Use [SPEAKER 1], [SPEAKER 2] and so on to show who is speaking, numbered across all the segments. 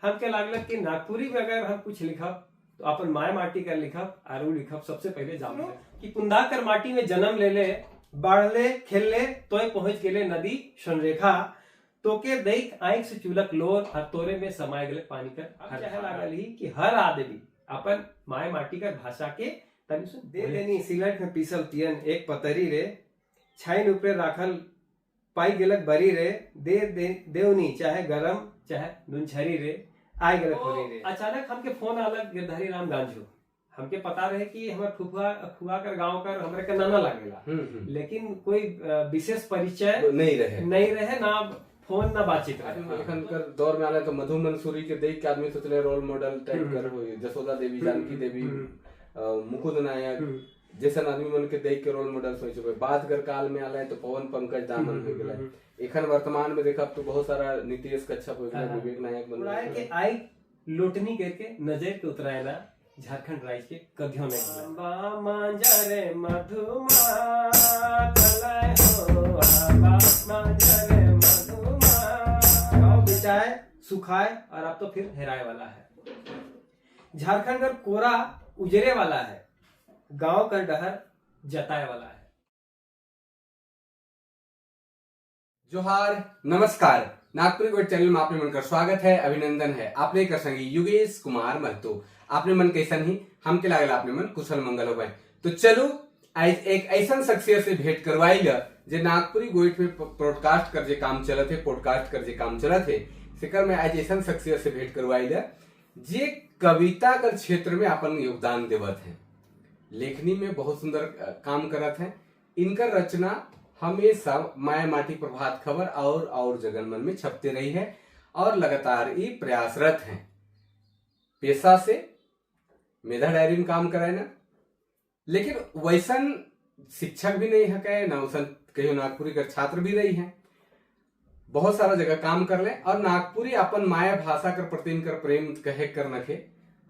[SPEAKER 1] हमके लागल कि नागपुरी में अगर हम कुछ लिखब तो अपन माय माटी कर लिखब और उ लिखब सबसे पहले जाम कि पुंदाकर माटी में जन्म ले ले, बाढ़ले खेलले तोय पहुंच गेले नदी सोनरेखा, तोके देख आंख से चुलक लोर और तोरे में समाय गेले पानी कर। अब चाहे लागल ही कि हर आदमी अपन माय माटी कर भाषा के तनी सुन दे देनी। सिलट में पीसल तियन एक पतरी रे, छाइन ऊपरे राखल पाई गेलक बरी रे, दे दे देवनी चाहे गरम चाहे नुनछरी रे, आय गेलक होली रे। अचानक हमके फोन आलक गिरधारी राम गांजू। हमके पता रहे कि हमर फुफुआ फुआ कर गांव कर हमरे के नाना लागेला, लेकिन कोई विशेष परिचय
[SPEAKER 2] नहीं रहे।
[SPEAKER 1] नहीं रहे, ना फोन ना बातचीत रहे।
[SPEAKER 2] एखन कर दौर में आले तो मधु मंसूरी के देख के आदमी सोचले रोल मॉडल टाइप कर हो, जसोदा देवी, जानकी देवी, मुकुंद नायक जैसन आदमी मन के देख के रोल मॉडल सोचबे। बात कर काल में आले तो पवन पंकज दामन हो गेलै। एखन वर्तमान में देखब तो बहुत सारा नीतीश कच्छप हो गेलै, विवेक नायक बन
[SPEAKER 1] उड़ाए के आई लोटनी करके नजर के उतरायला झारखंड राज्य के कभियो नहीं होला। मांजरे मधुमा तलय हो, आबा मांजरे मधुमा। गाँव बेचाए सुखाए और अब तो फिर हेराए वाला है। झारखंड का कोरा उजरे वाला है, गांव का डहर जताए वाला है।
[SPEAKER 2] जोहार, नमस्कार। नागपुरी गोट चैनल में आपने मन का स्वागत है, अभिनंदन है। आपने कर संगी युगेश कुमार महतो। आपने मन कैसन ही हमके लागल आपने मन कुशल मंगल हो गए। तो चलो आज एक ऐसा शख्सियत से भेंट करवाई ल जे नागपुरी गोइठ में पॉडकास्ट कर जे काम चलत है, पॉडकास्ट कर जे काम चलत है, सेकर में आज ऐसा शख्सियत से भेंट करवाई ल जे कविता कर क्षेत्र में अपन योगदान देवत है, लेखनी में बहुत सुंदर काम करत है। इनकर रचना हमेशा माया माटी, प्रभात खबर और जगन मन में छपते रही है और लगातार ये प्रयासरत हैं। पेशा से मेधा डायरी में काम कराए ना, लेकिन वैसन शिक्षक भी नहीं है ना, वैसन कहियो नागपुरी कर छात्र भी रही हैं। बहुत सारा जगह काम कर ले और नागपुरी अपन माया भाषा कर प्रति कर प्रेम कहे कर नखे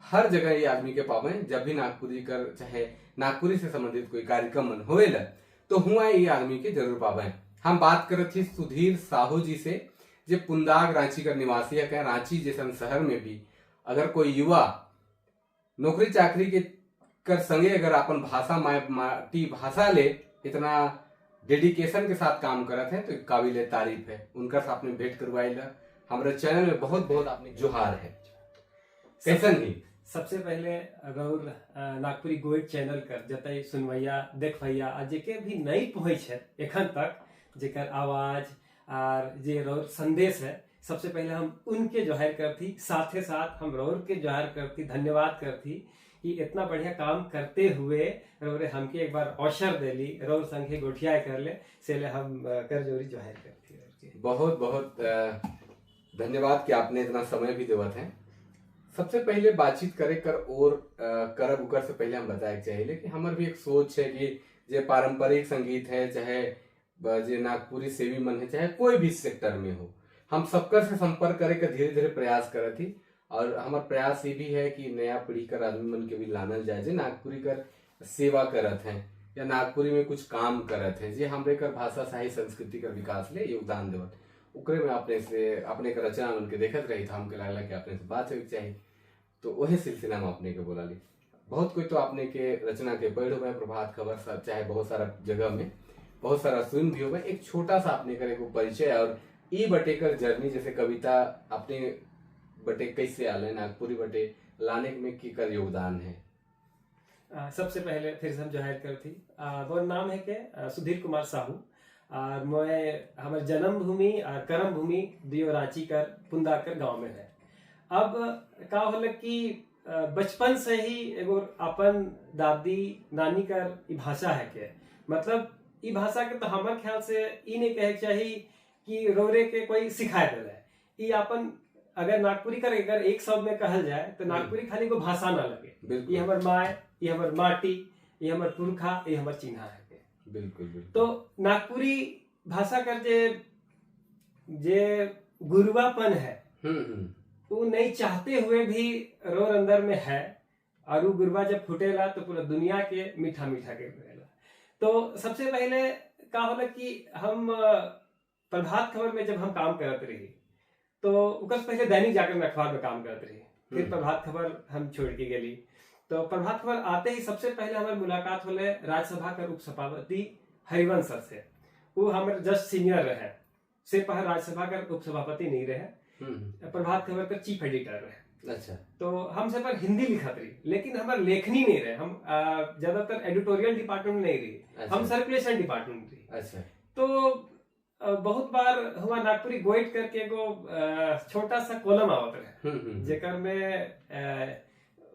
[SPEAKER 2] हर जगह ये आदमी के पावे। जब भी नागपुरी कर चाहे नागपुरी से संबंधित कोई कार्यक्रम मन होएला तो हुआ ये आदमी के जरूर पावे। हम बात करत थी सुधीर साहू जी से जे पुंदाग रांची कर निवासी है। रांची जैसन शहर में भी अगर कोई युवा नौकरी चाकरी के कर संगे अगर अपन भाषा माय माटी भाषा ले इतना डेडिकेशन के साथ काम करत है तो काबिल तारीफ है। उनका से आपने भेंट करवाई ला हमारे चैनल में बहुत बहुत आपने जोहार है। कैसन ही
[SPEAKER 1] सबसे पहले रउर नागपुरी गोइड चैनल कर जतई सुनवैया देखवैया आ जेके भी नहीं पहुंच है एखन तक, जेकर आवाज और जे रउर संदेश है, सबसे पहले हम उनके जोहार करती, साथे साथ हम रउर के जोहार करती, धन्यवाद करती कि इतना बढ़िया काम करते हुए रउरे हमके एक बार अवसर देली रउर संगे गोठिया कर ले से ले हम कर जोरी जोहार करती रउर के।
[SPEAKER 2] बहुत बहुत धन्यवाद कि आपने इतना समय भी देवत है। सबसे पहले बातचीत करे कर और करब उकर से पहले हम बताए चाहिए कि हमार भी एक सोच है कि जे पारंपरिक संगीत है, चाहे जे नागपुरी सेवी मन है, चाहे कोई भी सेक्टर में हो, हम सबकर से संपर्क करे के धीरे धीरे प्रयास करत थी। और हमार प्रयास ये भी है कि नया पीढ़ी कर आदमी मन के भी लानल जाए जे नागपुरी कर सेवा करत हैं या नागपुरी में कुछ काम करत हैं, जे हमरे कर भाषा साहित्य संस्कृति कर विकास ले योगदान देवत। उकरे में अपने से अपने के रचना मन के देखत रही था, हमके लागला कि अपने से बात होके चाहिए, तो वही सिलसिला में अपने के बोला ली। बहुत कोई तो अपने के रचना के पढ़ हुए प्रभात खबर सब, चाहे बहुत सारा जगह में बहुत सारा सुन भी हुआ। एक छोटा सा अपने कर एगो परिचय और ई बटे कर जर्नी, जैसे कविता अपने बटे कैसे आले, नागपुरी बटे लाने में की कर योगदान है।
[SPEAKER 1] सबसे पहले फिर से हम जाहिर करती, वो नाम है के सुधीर कुमार साहू और मैं हमारे जन्मभूमि और कर्म भूमि दियो रांची कर पुंदाकर गांव में है। अब का होला कि बचपन से ही एगो अपन दादी नानी कर ई भाषा है के मतलब ई भाषा के तो हमार ख्याल से ई नहीं कहे के चाहिए कि रोरे के कोई सिखाए दे। ई अपन अगर नागपुरी कर अगर एक शब्द में कहल जाए तो नागपुरी खाली को भाषा ना लगे, ये हमार माय, ये हमार माटी, ये हमार पुरखा, ये हमार चिन्हा है के।
[SPEAKER 2] बिल्कुल बिल्कुल।
[SPEAKER 1] तो नागपुरी भाषा कर जे गुरुवापन है, वो नहीं चाहते हुए भी रोर अंदर में है और वो गुरुआ जब फुटेला तो पूरा दुनिया के मीठा मीठा के रहेला। तो सबसे पहले का होला कि हम प्रभात खबर में जब हम काम करत रही तो उकर से पहले दैनिक जागरण अखबार में काम करते रही। फिर प्रभात खबर हम छोड़ के गेली। तो प्रभात खबर आते ही सबसे पहले हमारे मुलाकात होले राज्यसभा के उपसभापति हरिवंश सर से। वो हमारे जस्ट सीनियर रहे, सिर्फ राज्यसभा का उपसभापति नहीं रहे, प्रभात खबर का चीफ एडिटर रहे। तो हम से पर हिंदी लिखत रही, लेकिन हमार लेखनी नहीं रहे। हम ज्यादातर एडिटोरियल डिपार्टमेंट में नहीं रही, हम सर्कुलेशन डिपार्टमेंट में रही। तो बहुत बार हुआ नागपुरी गोइट करके एगो छोटा सा कॉलम आवत रहे,
[SPEAKER 2] हम्म, हम्म।
[SPEAKER 1] जेकर में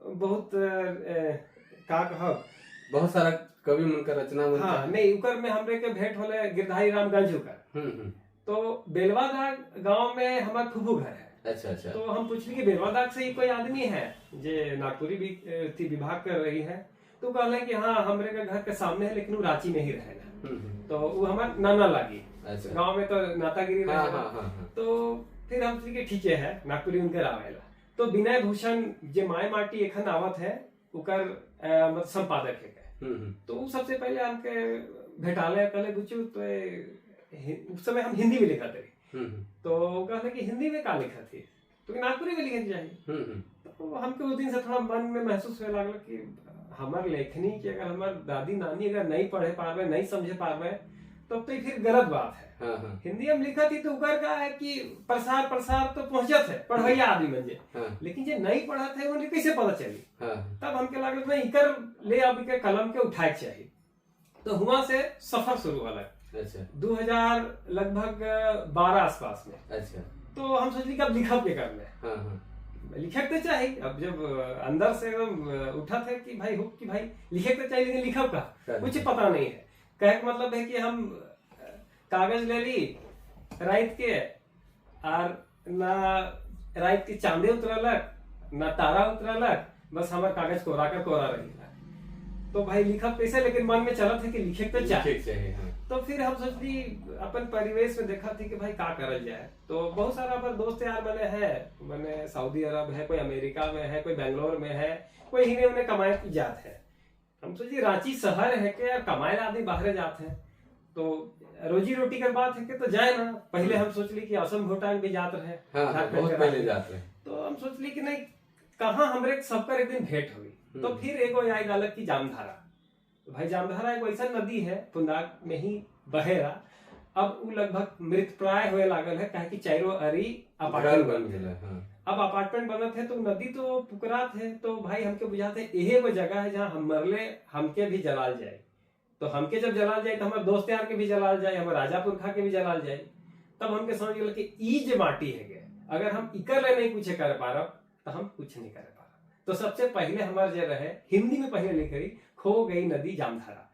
[SPEAKER 1] बहुत का कहब,
[SPEAKER 2] बहुत सारा कवि मन का रचना मन
[SPEAKER 1] हाँ, नहीं, उकर में हमरे के भेंट होले गिरधारी राम गंजू का। तो बेलवादाग गांव में हमार फूफू घर है।
[SPEAKER 2] अच्छा अच्छा
[SPEAKER 1] तो हम पूछली कि बेलवादाग से ही कोई आदमी है जे नागपुरी भी थी विभाग कर रही है? तो कहले कि हाँ, हमरे के घर के सामने है, लेकिन वो रांची में ही रहेगा। तो वो हमार नाना लागी। गांव में तो नातागिरी रहेगा।
[SPEAKER 2] हाँ, हाँ, हाँ।
[SPEAKER 1] तो फिर हम सोचली कि ठीक है, नागपुरी उनकर आवेला। तो विनय भूषण जे माय माटी एखन आवत है, उकर मतलब संपादक है। तो वो सबसे पहले हमके भेटाले, कहले बुचू तो उस समय हम हिंदी में लिखा थे। तो वो कहले कि हिंदी में का लिखा थी? तो नागपुरी में लिखे चाहिए। तो हमके उस दिन से थोड़ा मन में महसूस हुए लागल कि हमार लेखनी की अगर हमार दादी नानी अगर नहीं पढ़े पावे, नहीं समझे पावे, तब तो फिर गलत बात है।
[SPEAKER 2] हाँ, हाँ।
[SPEAKER 1] हिंदी हम लिखा थी तो उकर का है कि प्रसार प्रसार तो पहुंचत है पढ़वैया आदमी मन जे, लेकिन जे नहीं पढ़त है उनके कैसे पता चली? तब हमके लागल नहीं, इकर ले अब इकर कलम के उठाए चाहिए। तो हुआ से सफर शुरू होला। 2000 लगभग 12 आसपास में। तो हम सोचली कि अब लिखब के करने।
[SPEAKER 2] हाँ, हाँ।
[SPEAKER 1] लिखे तो चाहिए। अब जब अंदर से एकदम उठा थे कि भाई हुक कि भाई लिखे तो चाहिए, लेकिन लिखब का कुछ पता नहीं है। कहे के मतलब है कि हम कागज ले ली रात के, और ना रात के चांदे उतरलक ना तारा उतरलक, बस हमार कागज कोरा कर कोरा रही। तो भाई लिखब कैसे, लेकिन मन में चलत है कि लिखे तो चाहिए।
[SPEAKER 2] लिखे चाहिए, हाँ।
[SPEAKER 1] तो फिर हम सोचली अपन परिवेश में देखा थी कि भाई का करल जाए। तो बहुत सारा अपन दोस्त यार बने हैं, बने सऊदी अरब है, कोई अमेरिका में है, कोई बेंगलोर में है, कोई हिने उन्हें कमाए जात है। हम सोची रांची शहर है के यार कमाए आदमी बाहर जाते हैं, तो रोजी रोटी का बात है कि तो जाए ना। पहले हम सोचली कि असम भूटान भी जात रहे, झारखंड
[SPEAKER 2] बहुत
[SPEAKER 1] के
[SPEAKER 2] पहले
[SPEAKER 1] रास्ते।
[SPEAKER 2] जात रहे।
[SPEAKER 1] तो हम सोचली कि नहीं, कहाँ हमरे सबकर एक दिन भेंट हुई। तो फिर एगो आई डालक की जामधारा। तो भाई जामधारा एगो ऐसा नदी है पुंदाग में ही बहेरा, अब उ लगभग मृत प्राय होए लागल है, काहे कि चारों अरी अपार्टमेंट
[SPEAKER 2] बन गेल है, हाँ।
[SPEAKER 1] अब अपार्टमेंट बनत है तो नदी तो पुकरात है। तो भाई हमके बुझाते यही एगो जगह है जहाँ हम मरले हमके भी जलाल जाए। तो हमके जब जलाल जाए तो हमारे दोस्त यार के भी जलाल जाए, हमारे राजा पुरखा के भी जलाल जाए। तब हमके समझ गेल कि ई जे माटी है गे, अगर हम इकर ले नहीं कुछ कर पा रहा तो हम कुछ नहीं कर पा रहा। तो सबसे पहले हमारे जे रहे हिंदी में पहले लिख रही खो गई नदी जामधारा।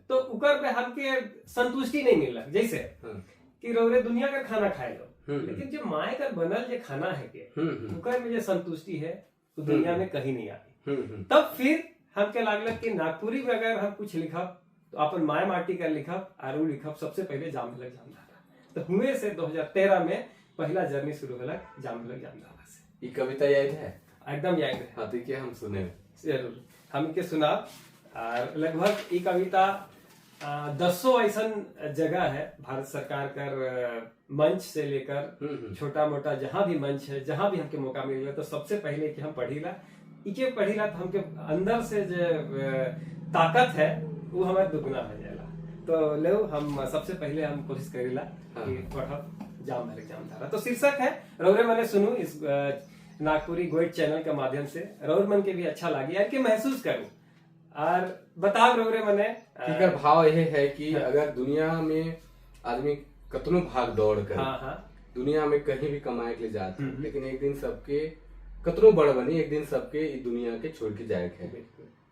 [SPEAKER 1] तो उकर पे हमके संतुष्टि नहीं मिल रहा, जैसे कि रौरे दुनिया का खाना खाए लो, लेकिन जो माए का बनल जो खाना है के, उकर में जो संतुष्टि है वो दुनिया में कहीं नहीं आती। तब फिर हमके लागल कि नागपुरी में अगर हम कुछ लिखब तो अपन माए माटी का लिखब और उ लिखब सबसे पहले जाम भलक जामधारा। तो हुए से 2013 में पहला जर्नी शुरू होलक जाम भलक जामधारा से।
[SPEAKER 2] ये कविता याद है?
[SPEAKER 1] एकदम याद है।
[SPEAKER 2] हाँ, तो ये हम सुने।
[SPEAKER 1] जरूर हमके सुना। और लगभग ये कविता 10 ऐसा जगह है भारत सरकार कर मंच से लेकर छोटा मोटा जहाँ भी मंच है, जहाँ भी हमके मौका मिलेगा तो सबसे पहले कि हम पढ़ीला, इके पढ़ीला तो हमके अंदर से जो ताकत है वो हमारे दुगना हो जाएगा। तो ले हम सबसे पहले हम कोशिश करेला कि पढ़ब जाम भलक जामधारा। तो शीर्षक है रौरे मने सुनू इस नागपुरी गोइट चैनल के माध्यम से, रौर मन के भी अच्छा लगी यार कि महसूस करूं और बताओ रौरे मने।
[SPEAKER 2] एकर भाव यह है कि अगर दुनिया में आदमी कतनो भाग दौड़ कर
[SPEAKER 1] हाँ, हाँ।
[SPEAKER 2] दुनिया में कहीं भी कमाए के लिए जाते, लेकिन एक दिन सबके कतनो बड़ बनी, एक दिन सबके इस दुनिया के छोड़ के जाए के है।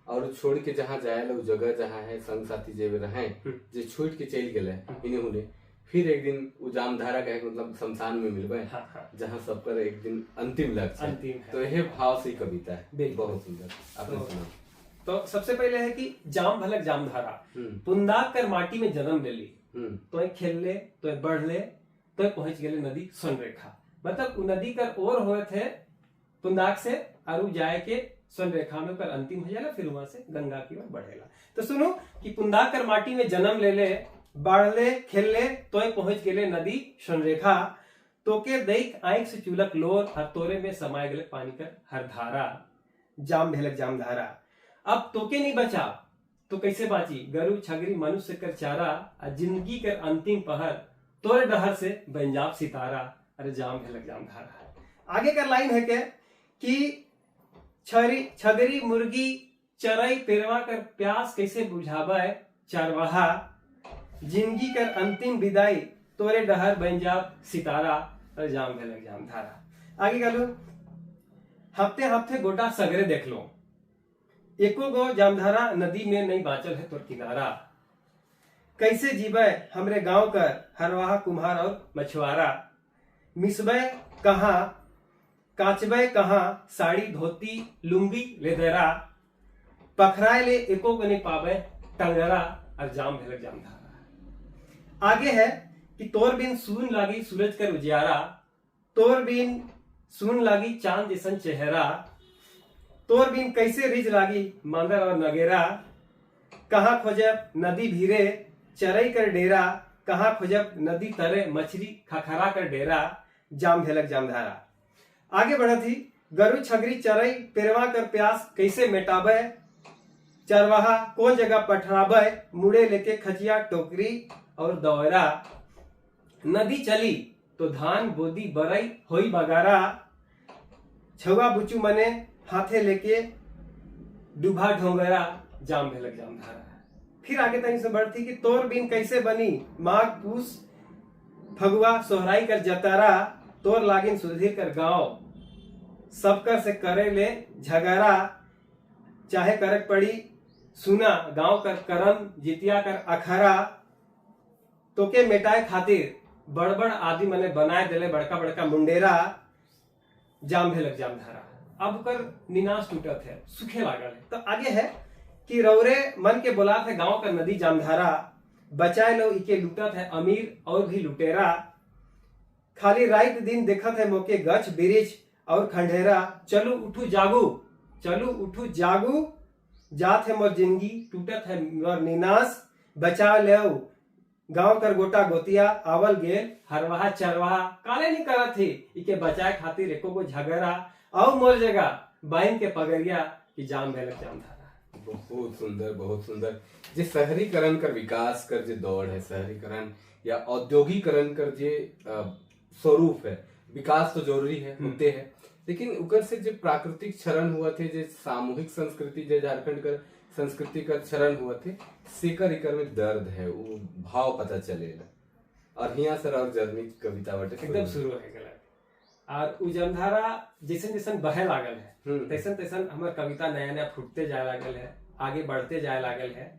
[SPEAKER 2] और छोड़ के जहाँ जाए उ जगह जहाँ है संग साथी जे रहे जे छूट के चल गए इन्हें उन्हें फिर एक दिन उ जामधारा का मतलब शमशान में मिलबे,
[SPEAKER 1] हाँ, हाँ।
[SPEAKER 2] जहाँ सबकर एक दिन अंतिम लक्ष्य है।
[SPEAKER 1] अंतिम है।
[SPEAKER 2] तो यह भाव से कविता है। बहुत सुंदर आपने सुना।
[SPEAKER 1] तो सबसे पहले है कि जाम भलक जामधारा, पुंदाग कर माटी में जन्म ले ली, तो खेल ले तो बढ़ ले तो पहुंच गए नदी सोनरेखा। मतलब उ नदी कर ओर हुए थे पुंदाग से और उ जाए के सोनरेखा में पर अंतिम हो जाला, फिर वहां से गंगा की ओर बढ़ेला। तो सुनो कि पुंदाग कर माटी में जन्म ले ले, बढ़ ले खेल ले तो पहुंच गए नदी सोनरेखा। तोके देख आंख से चुलक लोर और तोरे में समाये गले पानी कर हर धारा, जाम भेलक जाम धारा। अब तोके नहीं बचा तो कैसे बाची, गरु छगरी मनुष्य कर चारा, और जिंदगी कर अंतिम पहर तोरे डहर से बन सितारा, अरे जाम भेलक जाम धारा। आगे कर लाइन है के कि छरी छगरी मुर्गी चरई पेरवा कर प्यास कैसे बुझावे चरवाहा, जिंदगी कर अंतिम विदाई तोरे डहर बन जाब सितारा, और जाम भेलक जाम धारा। आगे गलू हफ्ते हफ्ते गोटा सगरे देख लो, एको गो जामधारा नदी में नहीं बाचल है तोर किनारा, कैसे जीवे हमरे गांव कर हरवाहा कुम्हार और मछुआरा, मिसबे कहाँ काचबे कहाँ साड़ी धोती लुंगी लेदरा, पखराए ले एको गो नहीं पावे टंगरा, और जाम भेलक जाम धारा। आगे है कि तोर बिन सून लागी सूरज कर उजियारा, तोर बिन सून लागी चांद जैसन चेहरा, तोर बिन कैसे रिज लागी मांदर और नगेरा, कहाँ खोजब नदी भीरे चरई कर डेरा, कहाँ खोजब नदी तरे मछली खखरा कर डेरा, जाम भेलक जाम धारा। आगे बढ़त ही गरु छगरी चरई पेरवा कर प्यास कैसे मेटाबे, चरवाहा कौन जगह पठराबे, मुड़े लेके खजिया टोकरी और दौरा, नदी चली तो धान बोदी बरई होई बगारा, छुआ बुचू मने हाथे लेके डूबा ढोंगरा, जाम भेलक जाम धारा। फिर आगे तनी से बढ़ती कि तोर बिन कैसे बनी माघ पूस फगुआ सोहराई कर जतारा, तोर लागिन सुधीर कर गाँव सबकर से करे ले झगड़ा, चाहे करक पड़ी सुना गांव कर करम जितिया कर अखरा, तोके मेटाए खातिर बड़बड़ आदि मने बनाए दिले बड़का बड़का मुंडेरा, जाम भेलक जाम धारा। अब कर निनाश टूटत है, सुखे लागल है। तो आगे है कि रौरे मन के बोलात है गांव का नदी जामधारा, बचाए लो इके लूटत है अमीर और भी लुटेरा, खाली रात दिन देखत है मोके गछ बिरिज और खंडेरा, चलू उठू जागू चलू उठू जागू, जात है मोर जिंदगी टूटत है मोर निनाश, बचा ले गांव कर गोटा गोतिया आवल गेल हरवाहा चरवाहा, काले नहीं करत थी इके बचाए खातिर एको गो झगड़ा, औ मोर जगह बाइन के पगरिया की जाम भेलक जाम धारा।
[SPEAKER 2] बहुत सुंदर, बहुत सुंदर। जे शहरीकरण कर विकास कर जे दौड़ है, शहरीकरण या औद्योगिकरण कर जे स्वरूप है, विकास तो जरूरी है, होते है, लेकिन उकर से जो प्राकृतिक क्षरण हुआ थे, जे सामूहिक संस्कृति जे झारखंड कर संस्कृति कर क्षरण हुआ थे, सेकर इकर में दर्द है, वो भाव पता चलेला। और हिया सर और जर्नी कविता बटे
[SPEAKER 1] एकदम शुरू है गला। और उ जमधारा जैसन जैसन बहे लागल है तैसन तैसन हमर कविता नया नया फूटते जाए लागल है, आगे बढ़ते जाए लागल है।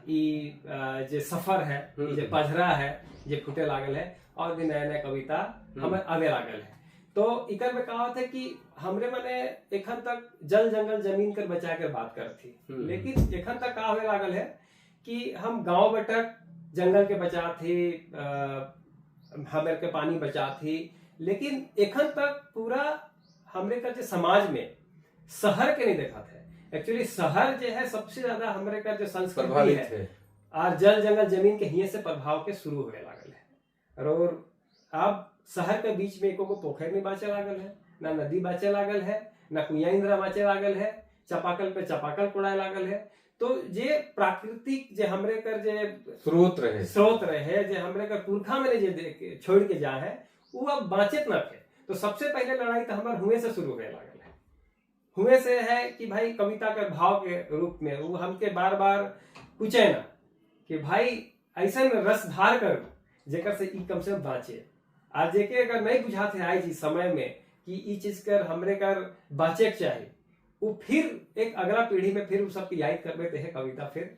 [SPEAKER 1] ई जे सफर है, ई जे पझरा है, जे फूटे लागल है, और भी नया नया कविता हमर आवे लागल है। तो इकर में कहा है कि हमरे मने एखन तक जल जंगल जमीन कर बचा कर बात करती, लेकिन एखन तक का होए लागल है कि हम गांव बटक जंगल के बचा थी, हमर के पानी बचा थी, लेकिन एखन तक पूरा हमरे का जो समाज में शहर के नहीं देखा थे। एक्चुअली शहर जो है सबसे ज्यादा हमरे का जो संस्कृति
[SPEAKER 2] प्रभावित है
[SPEAKER 1] और जल जंगल जमीन के हिये से प्रभाव के शुरू होए लागल है। और अब शहर के बीच में एको को पोखर नहीं बाचे लागल है, ना नदी बाचे लागल है, ना कुइया इंदिरा बाचे लागल है, चपाकल पे चपाकल कोड़ाए लागल है। तो जे प्राकृतिक जे हमरे कर जे
[SPEAKER 2] स्रोत रहे,
[SPEAKER 1] स्रोत रहे, जे हमरे कर पुरखा में जे देख छोड़ के जा है, वो अब बाचत न थे। तो सबसे पहले लड़ाई तो हमार हुए से शुरू होए लागल है। हुए से है कि भाई कविता के भाव के रूप में वो हमके बार बार पूछे ना कि भाई ऐसा रसधार करो जेकर से ई कम से कम बाँचे। आज जेके अगर नहीं बुझाते आई जी समय में कि ई चीज कर हमरे कर बाँचे के चाही, वो फिर एक अगला पीढ़ी में फिर वो सबके याद करबे ते है कविता फिर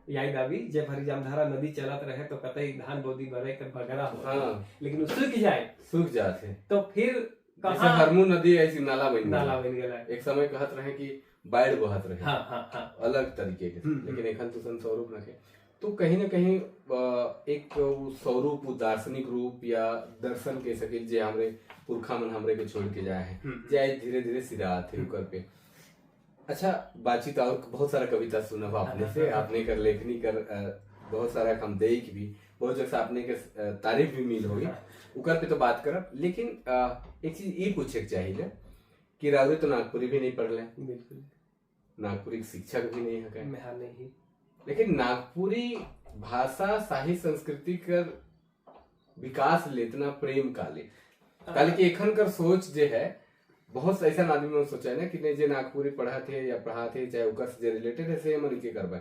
[SPEAKER 1] याद आवी। जे भरी जामधारा नदी चलत रहे तो कतई धान बोदी बरे कर बगरा हो, लेकिन वो सूख जाए,
[SPEAKER 2] सूख जाते
[SPEAKER 1] तो फिर
[SPEAKER 2] जैसे
[SPEAKER 1] कहाँ
[SPEAKER 2] हरमू नदी ऐसी नाला बन
[SPEAKER 1] नाला बन गया।
[SPEAKER 2] एक समय कहत रहे कि बाढ़ बहत रहे,
[SPEAKER 1] हाँ, हाँ, हाँ।
[SPEAKER 2] अलग तरीके के, लेकिन एखन तो सन स्वरूप रखे। तो कहीं ना कहीं एक वो स्वरूप, वो दार्शनिक रूप या दर्शन कह सके जे हमरे पुरखा मन हमरे के छोड़ के जाए हैं, जे आज धीरे धीरे सिरात है उकर पे। अच्छा, बातचीत और बहुत सारा कविता सुनब आपने से, आपने कर लेखनी कर बहुत सारा हम देख भी, बहुत जगह से आपने के तारीफ भी मिल होगी, उकर पे तो बात करब। लेकिन एक चीज ये पूछे के चाहिए कि राउरे तो नागपुरी भी नहीं पढ़ले,
[SPEAKER 1] बिल्कुल
[SPEAKER 2] नागपुरी के शिक्षक भी नहीं है,
[SPEAKER 1] मैं नहीं,
[SPEAKER 2] लेकिन नागपुरी भाषा साहित्य संस्कृति कर विकास ले इतना प्रेम काले काले कि एखन कर सोच जे है बहुत ऐसा आदमी मन सोचा है ना कि नहीं जे नागपुरी पढ़ा थे या पढ़ा थे चाहे ओकर से जे रिलेटेड है से मन के करबा।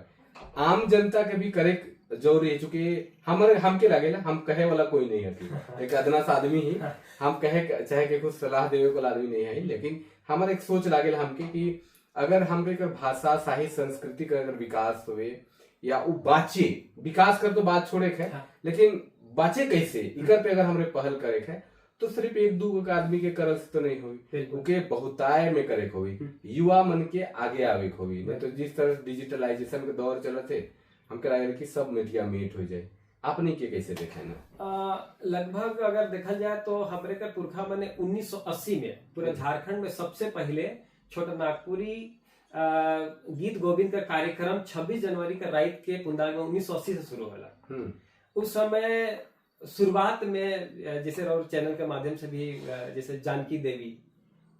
[SPEAKER 2] आम जनता के भी करे जरूरी है, चूंकि हमर हमके लागेला हम कहे वाला कोई नहीं है कि एक अदना सा आदमी ही हम कहे चाहे के कुछ सलाह देवे वाला आदमी नहीं है, लेकिन हमार एक सोच लागेला हमके कि अगर हमरे कर भाषा साहित्य संस्कृति का अगर विकास होवे या उ बाचे, विकास कर तो बात छोड़े है, लेकिन बाचे कैसे इकर पे अगर हमरे पहल करे है तो सिर्फ एक दो के आदमी के करल से तो नहीं होई, उके बहुताय में करे होई, युवा मन के आगे आवे होई। नहीं तो जिस तरह डिजिटलाइजेशन के दौर चलत है हमके लागल कि सब मीडिया मेट हो जाए। आपने के कैसे देखा है
[SPEAKER 1] ना? लगभग अगर देखा जाए तो हमरे के पुरखा मने 1980 में पूरे झारखंड में सबसे पहले छोटा नागपुरी गीत गोविंद का कार्यक्रम 26 जनवरी का रात के पुंदाग में 1980 से शुरू होला। उस समय शुरुआत में जैसे और चैनल के माध्यम से भी जैसे जानकी देवी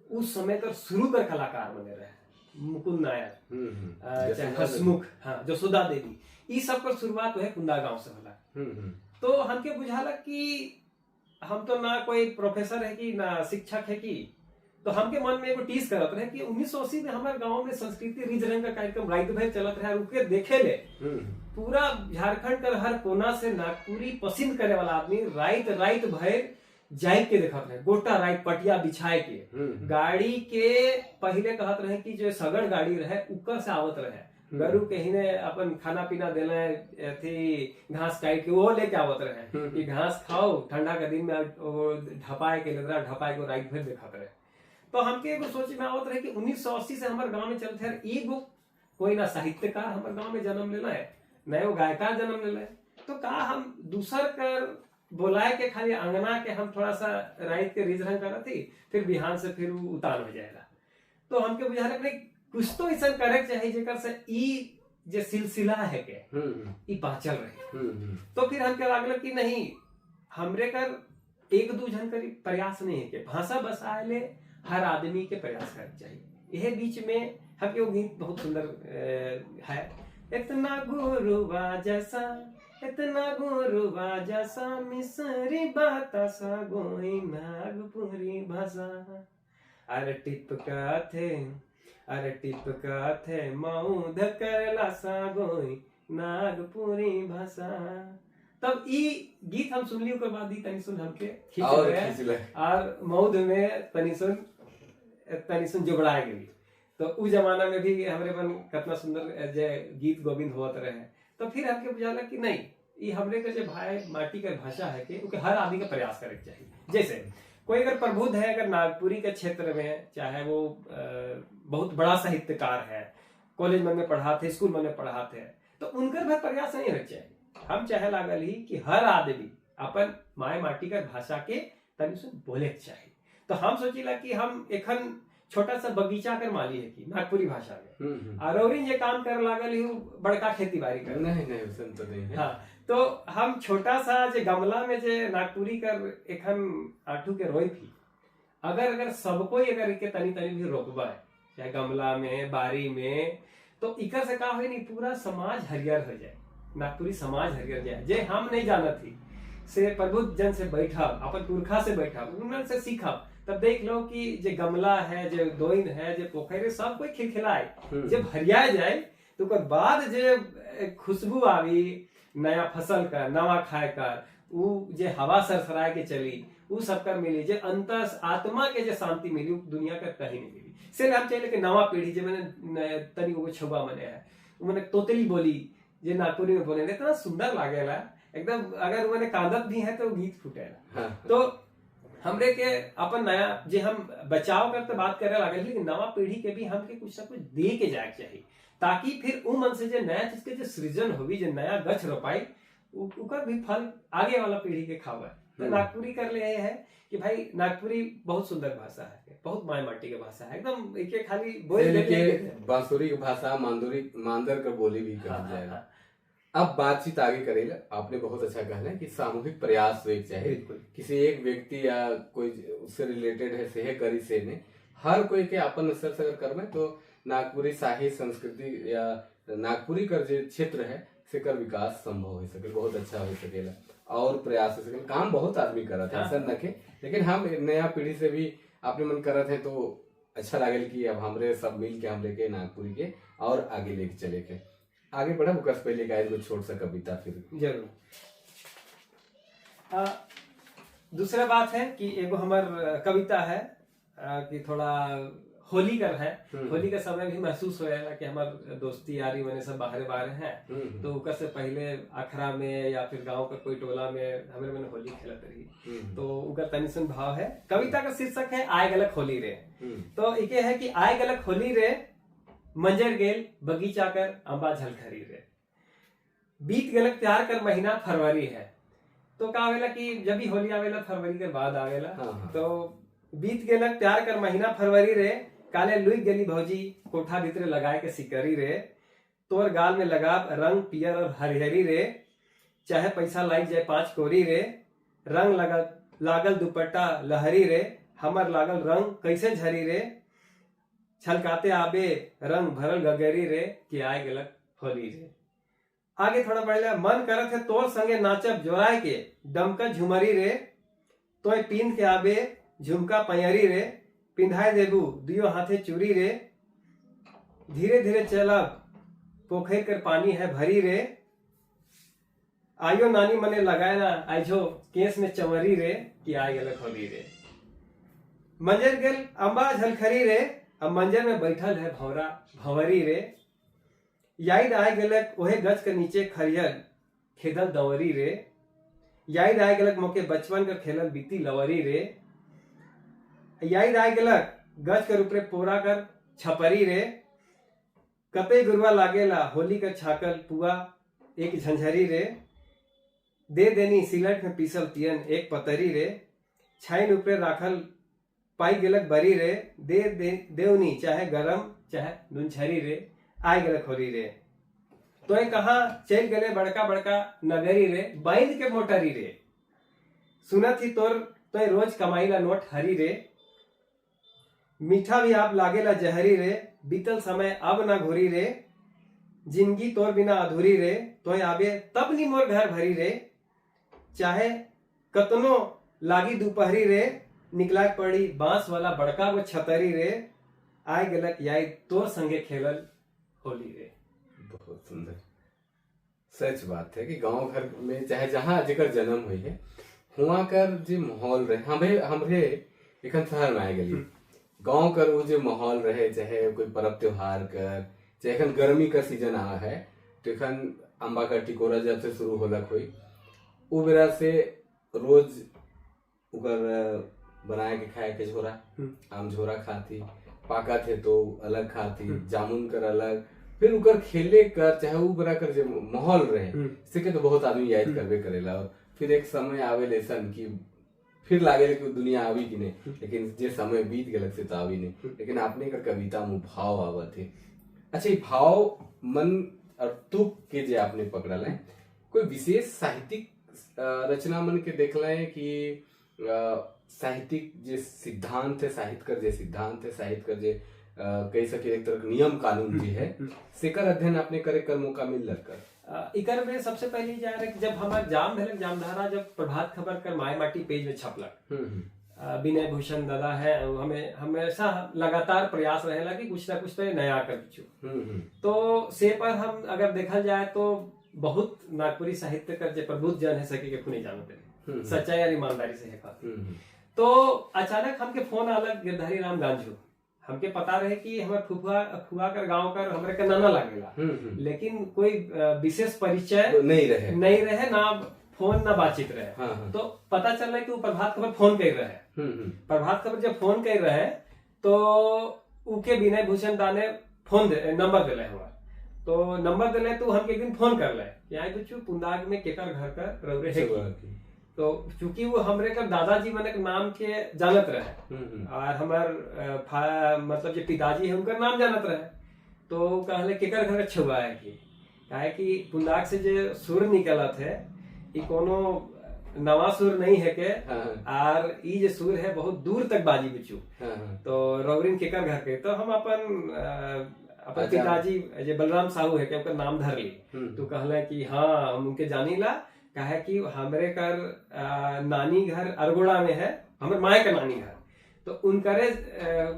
[SPEAKER 1] उस समय कर शुरू कर कलाकार बने रहे, मुकुंद नायर, चाहे हसमुख, हाँ जसोदा देवी, ये सब पर शुरुआत है कुंदा गांव से होला। तो हमके बुझाला कि हम तो ना कोई प्रोफेसर है कि ना शिक्षक है कि, तो हमके मन में एगो टीस करत रहे कि 1980 में हमारे गांव में संस्कृति रिज रंग का कार्यक्रम रात भर चलत रहे, उके देखे ले पूरा झारखंड कर हर कोना से नागपुरी पसंद करे वाला आदमी रात रात भर जाए के देखत रहे, गोटा रात पटिया बिछाए के गाड़ी के पहले कहत रहे कि जो सगड़ गाड़ी रहे उकर से आवत रहे, गरु के ही ने अपन खाना पीना देना अथी घास काट के वो लेके आवत रहे कि घास खाओ ठंडा के दिन में, वो ढपाए के लग रहा ढपाए को रात भर देखत रहे। तो हमके एगो सोच में आवत रहे कि 1980 से हमारे गांव में चलते रहे, एगो कोई ना साहित्यकार हमारे गांव में जन्म लेना है न वो गायकार जन्म लेना है, तो का हम दूसर कर बोलाए के खाली अंगना के हम थोड़ा सा रात के रिज रंग करत थी फिर बिहान से फिर उतान हो जाएगा। तो हमके बुझा रहे कुछ तो ऐसा करे चाहिए जेकर से ई जे सिलसिला है के ई बाचल रहे। तो फिर हमके लागल कि नहीं हमरे कर एक दो जन कर प्रयास नहीं है के भाषा बस आए हर आदमी के प्रयास करना चाहिए। यह बीच में हमके वो गीत बहुत सुंदर है, इतना गुरुवा जैसा इतना गुरुवा जैसा मिसरी बतासा गोई नागपुरी भाषा, अरे टिपका थे अरे टिपका थे मऊध करला सा गोई नागपुरी भाषा। तब ई गीत हम सुनली ओकर बाद ई तनी सुन हमके खींच गए और मऊध में तनी सुन जोगड़ा गेली। तो उ जमाना में भी हमरे मन कितना सुंदर जे गीत गोविंद होत रहे। तो फिर हमके बुझाला कि नहीं ये हमरे के जो भाई माटी के भाषा है कि ओके हर आदमी का प्रयास करे चाहिए। जैसे कोई अगर प्रबुद्ध है अगर नागपुरी के क्षेत्र में, चाहे वो बहुत बड़ा साहित्यकार है, कॉलेज में पढ़ाते स्कूल में पढ़ाते हैं, तो उनकर भी प्रयास नहीं होना चाहिए। हम चाहे लागल ही कि हर आदमी अपन माए माटी का भाषा के तनी से बोले चाहिए। तो हम सोचिला कि हम एखन छोटा सा बगीचा कर माली है कि नागपुरी भाषा में और ये काम कर लागल ही बड़का खेती बाड़ी कर
[SPEAKER 2] नहीं नहीं उसन तो नहीं है।
[SPEAKER 1] हाँ, तो हम छोटा सा जे गमला में जे नागपुरी कर एखन आठू के रोई थी, अगर अगर सबको अगर के तनी तनी भी रोकबा है चाहे गमला में बारी में, तो इकर से का होई नहीं पूरा समाज हरियर हो जाए, नागपुरी समाज हरियर जाए। जे हम नहीं जानत थी से प्रबुद्ध जन से बैठा अपन पुरखा से बैठा उन से सीखा, तब देख लो कि जे गमला है जे दोइन है जे पोखर है सब कोई खिलखिलाए, जब हरिया जाए तो ओकर बाद जे खुशबू आवी नया फसल का नवा खाए का उ जे हवा सरसराए के चली उ सबका मिली, जे अंतस आत्मा के जे शांति मिली उ दुनिया का कहीं नहीं मिली। से हम चाहिए कि नवा पीढ़ी जे मैंने तनी वो छुआ मने है मैंने तोतली बोली जे नागपुरी में बोले इतना सुंदर लागेला एकदम, अगर मैंने कांदत भी है तो गीत फूटेला। हाँ। तो हमरे के अपन नया जे हम बचाव करते बात करे लागल, लेकिन नवा पीढ़ी के भी हमके कुछ ना कुछ दे के जाए चाहिए ताकि फिर उ मन से जे नया चीज के जे सृजन होगी जे नया गछ रोपाई उकर भी फल आगे वाला पीढ़ी के खावा। तो नागपुरी कर ले है कि भाई नागपुरी बहुत सुंदर भाषा है, बहुत माय माटी की भाषा है एकदम, एक खाली बोल
[SPEAKER 2] के बांसुरी की भाषा मांदुरी मांदर का बोली भी कहा जाएगा। अब बातचीत आगे करेला। आपने बहुत अच्छा कहला कि सामूहिक प्रयास होए के चाही, किसी एक व्यक्ति या कोई उससे रिलेटेड है से करी से ने, हर कोई के अपन स्तर से अगर करबे तो नागपुरी साहित्य संस्कृति या नागपुरी कर जो क्षेत्र है से कर विकास संभव हो सके, बहुत अच्छा हो सकेला और प्रयास हो सकेला। काम बहुत आदमी करत है, ऐसा न के, लेकिन हम नया पीढ़ी से भी अपने मन करत है तो अच्छा लागल कि अब हमरे सब मिल के हमरे के नागपुरी के और आगे लेके चले के आगे बढ़ा। ओकर से पहले का एगो छोट सा कविता फिर
[SPEAKER 1] जरूर। दूसरा बात है कि एगो हमर कविता है कि थोड़ा होली कर है। होली का समय भी महसूस होएला कि हमार दोस्ती यारी मने सब बाहरे बाहरे हैं, तो ओकर से पहले अखरा में या फिर गांव का कोई टोला में हमरे मने होली खेलत रही, तो उनका तनी सुन भाव है। कविता का शीर्षक है आए गलक होली रे। तो इके है कि आए गलक होली रे, मंजर गेल बगीचा कर अंबा झलखरी रे, बीत गलक प्यार कर महीना फरवरी है। तो का आवेला कि जब भी होली आवेला फरवरी के बाद आवेला।
[SPEAKER 2] हाँ, हाँ।
[SPEAKER 1] तो बीत गेलक प्यार कर महीना फरवरी रे, काले लुई गेली भौजी कोठा भीतरे लगाए के सिकरी रे, तोर गाल में लगा रंग पियर और हरिहरी रे, चाहे पैसा लाग जाए 5 कोरी रे, रंग लगा लागल दुपट्टा लहरी रे, हमर लागल रंग कैसे झरी रे, छलकाते आबे रंग भरल गगरी रे, कि आए गेलक होली रे। आगे थोड़ा बढ़ला, मन करत है तोर संगे नाचब जोराय के डमका झुमरी रे, तोय पींद के आबे झुमका पैरी रे, पिंधाए देबू दियो हाथे चूरी रे, धीरे धीरे चलब पोखर कर पानी है भरी रे, आयो नानी मने लगाए ना आइझो केस में चमरी रे, कि आए गेलक होली रे। मंजर गेल अंबा झलखरी रे, अब मंजर में बैठल है भौरा भंवरी रे, याद आए गेलक ओहे गज के नीचे खरियल खेदल दवरी रे, याद आए गेलक मोके बचपन कर खेलल बीती लवरी रे, याद आए गेलक गज कर ऊपरे पोरा कर छपरी रे, कते गुरुआ लागेला होली कर छाकल पुआ एक झंझरी रे, दे देनी सिलट में पीसल तियन एक पतरी रे, छाइन ऊपरे राखल पाई गेलक बरी रे, दे दे देवनी चाहे गरम चाहे नुनछरी रे, आए गेलक होली रे। तो ये कहा चल गले बड़का बड़का नगरी रे, बैल के मोटरी रे, सुनत ही तोर तो रोज कमाईला नोट हरी रे, मीठा भी आप लागेला जहरी रे, बीतल समय अब ना घोरी रे, जिंदगी तोर बिना अधूरी रे, तोय आबे तब नी मोर घर भरी रे, चाहे कतनो लागी दोपहरी रे, निकला पड़ी बांस वाला बड़का गो छतरी रे, आए गेलक याई तोर संगे खेलल होली रे।
[SPEAKER 2] बहुत सुंदर। सच बात है कि गांव घर में चाहे जहाँ जेकर जन्म हुई है हुआ कर जे माहौल रहे, हमें हमरे एखन शहर में आए गली, गांव कर वो जो माहौल रहे, चाहे कोई पर्व त्योहार कर, चाहे एखन गर्मी का सीजन आ है तो एखन अम्बा का टिकोरा जब से शुरू होलक हुई उ बेरा से रोज उकर बनाए के खाए के झोरा, आम झोरा खाती, पाका थे तो अलग खाती, जामुन कर अलग, फिर उकर खेले कर चाहे उ बेरा कर जो माहौल रहे से के तो बहुत आदमी याद करबे करेला। और फिर एक समय आवे ऐसन कि फिर लागे कि दुनिया आवी कि नहीं, लेकिन जे समय बीत गलक से तो आवी नहीं। लेकिन आपने कर कविता में भाव आवत है। अच्छा, ये भाव मन और तुक के जे आपने पकड़ल है, कोई विशेष साहित्यिक रचना मन के देखल है कि साहित्यिक जे सिद्धांत है, साहित्य कर जे सिद्धांत है, साहित्य कर जे कह सके एक तरह के नियम कानून जी है, सेकर अध्ययन आपने करे कर मौका मिल कर?
[SPEAKER 1] इकर में सबसे पहले जा रहे जब हमार जाम भेलक जामधारा, जब प्रभात खबर कर माय माटी पेज में छपलक, विनय भूषण दादा है, हमें हमेशा लगातार प्रयास रहेला कि कुछ ना कुछ तो नया कर किछु। तो से पर हम अगर देखल जाए तो बहुत नागपुरी साहित्य कर जे प्रबुद्ध जन है सके के खुने जानते हैं, सच्चाई और ईमानदारी से है बात। तो अचानक हमके फोन आलक गिरधारी राम गांजू, हमके पता रहे कि हमारे फुफुआ फुआ कर गांव कर हमरे के नाना लागेला, लेकिन कोई विशेष परिचय
[SPEAKER 2] तो नहीं रहे,
[SPEAKER 1] नहीं रहे, ना फोन ना बातचीत रहे।
[SPEAKER 2] हाँ, हाँ।
[SPEAKER 1] तो पता चल रहा है कि वो प्रभात खबर फोन कर रहे हैं। प्रभात खबर जब फोन कर रहे तो उके विनय भूषण दा ने फोन नंबर दिले हमारे, तो नंबर दिले तो हमके एक दिन फोन कर ले कि आई बुच्चू पुंदाग में केकर घर कर रौरे है की। तो चूंकि वो हमरे का दादाजी मने के नाम के जानत रहे और हमार मतलब जो पिताजी है उनका नाम जानत रहे, तो कहले केकर घर छुआ है की, काहे कि पुंदाग से जे सुर निकलत है ई कोनो नवा सुर नहीं है के,
[SPEAKER 2] हाँ
[SPEAKER 1] आर ई जे सुर है बहुत दूर तक बाजी बिचू।
[SPEAKER 2] हाँ हाँ
[SPEAKER 1] तो रौरिन केकर घर के, तो हम अपन अपन
[SPEAKER 2] अच्छा।
[SPEAKER 1] पिताजी जे बलराम साहू है के ओकर नाम धर ली। तो कहले कि हाँ हम उनके जानी ला, काहे कि हमरे कर नानी घर अरगोड़ा में है, हमर माए का नानी घर, तो उनकरे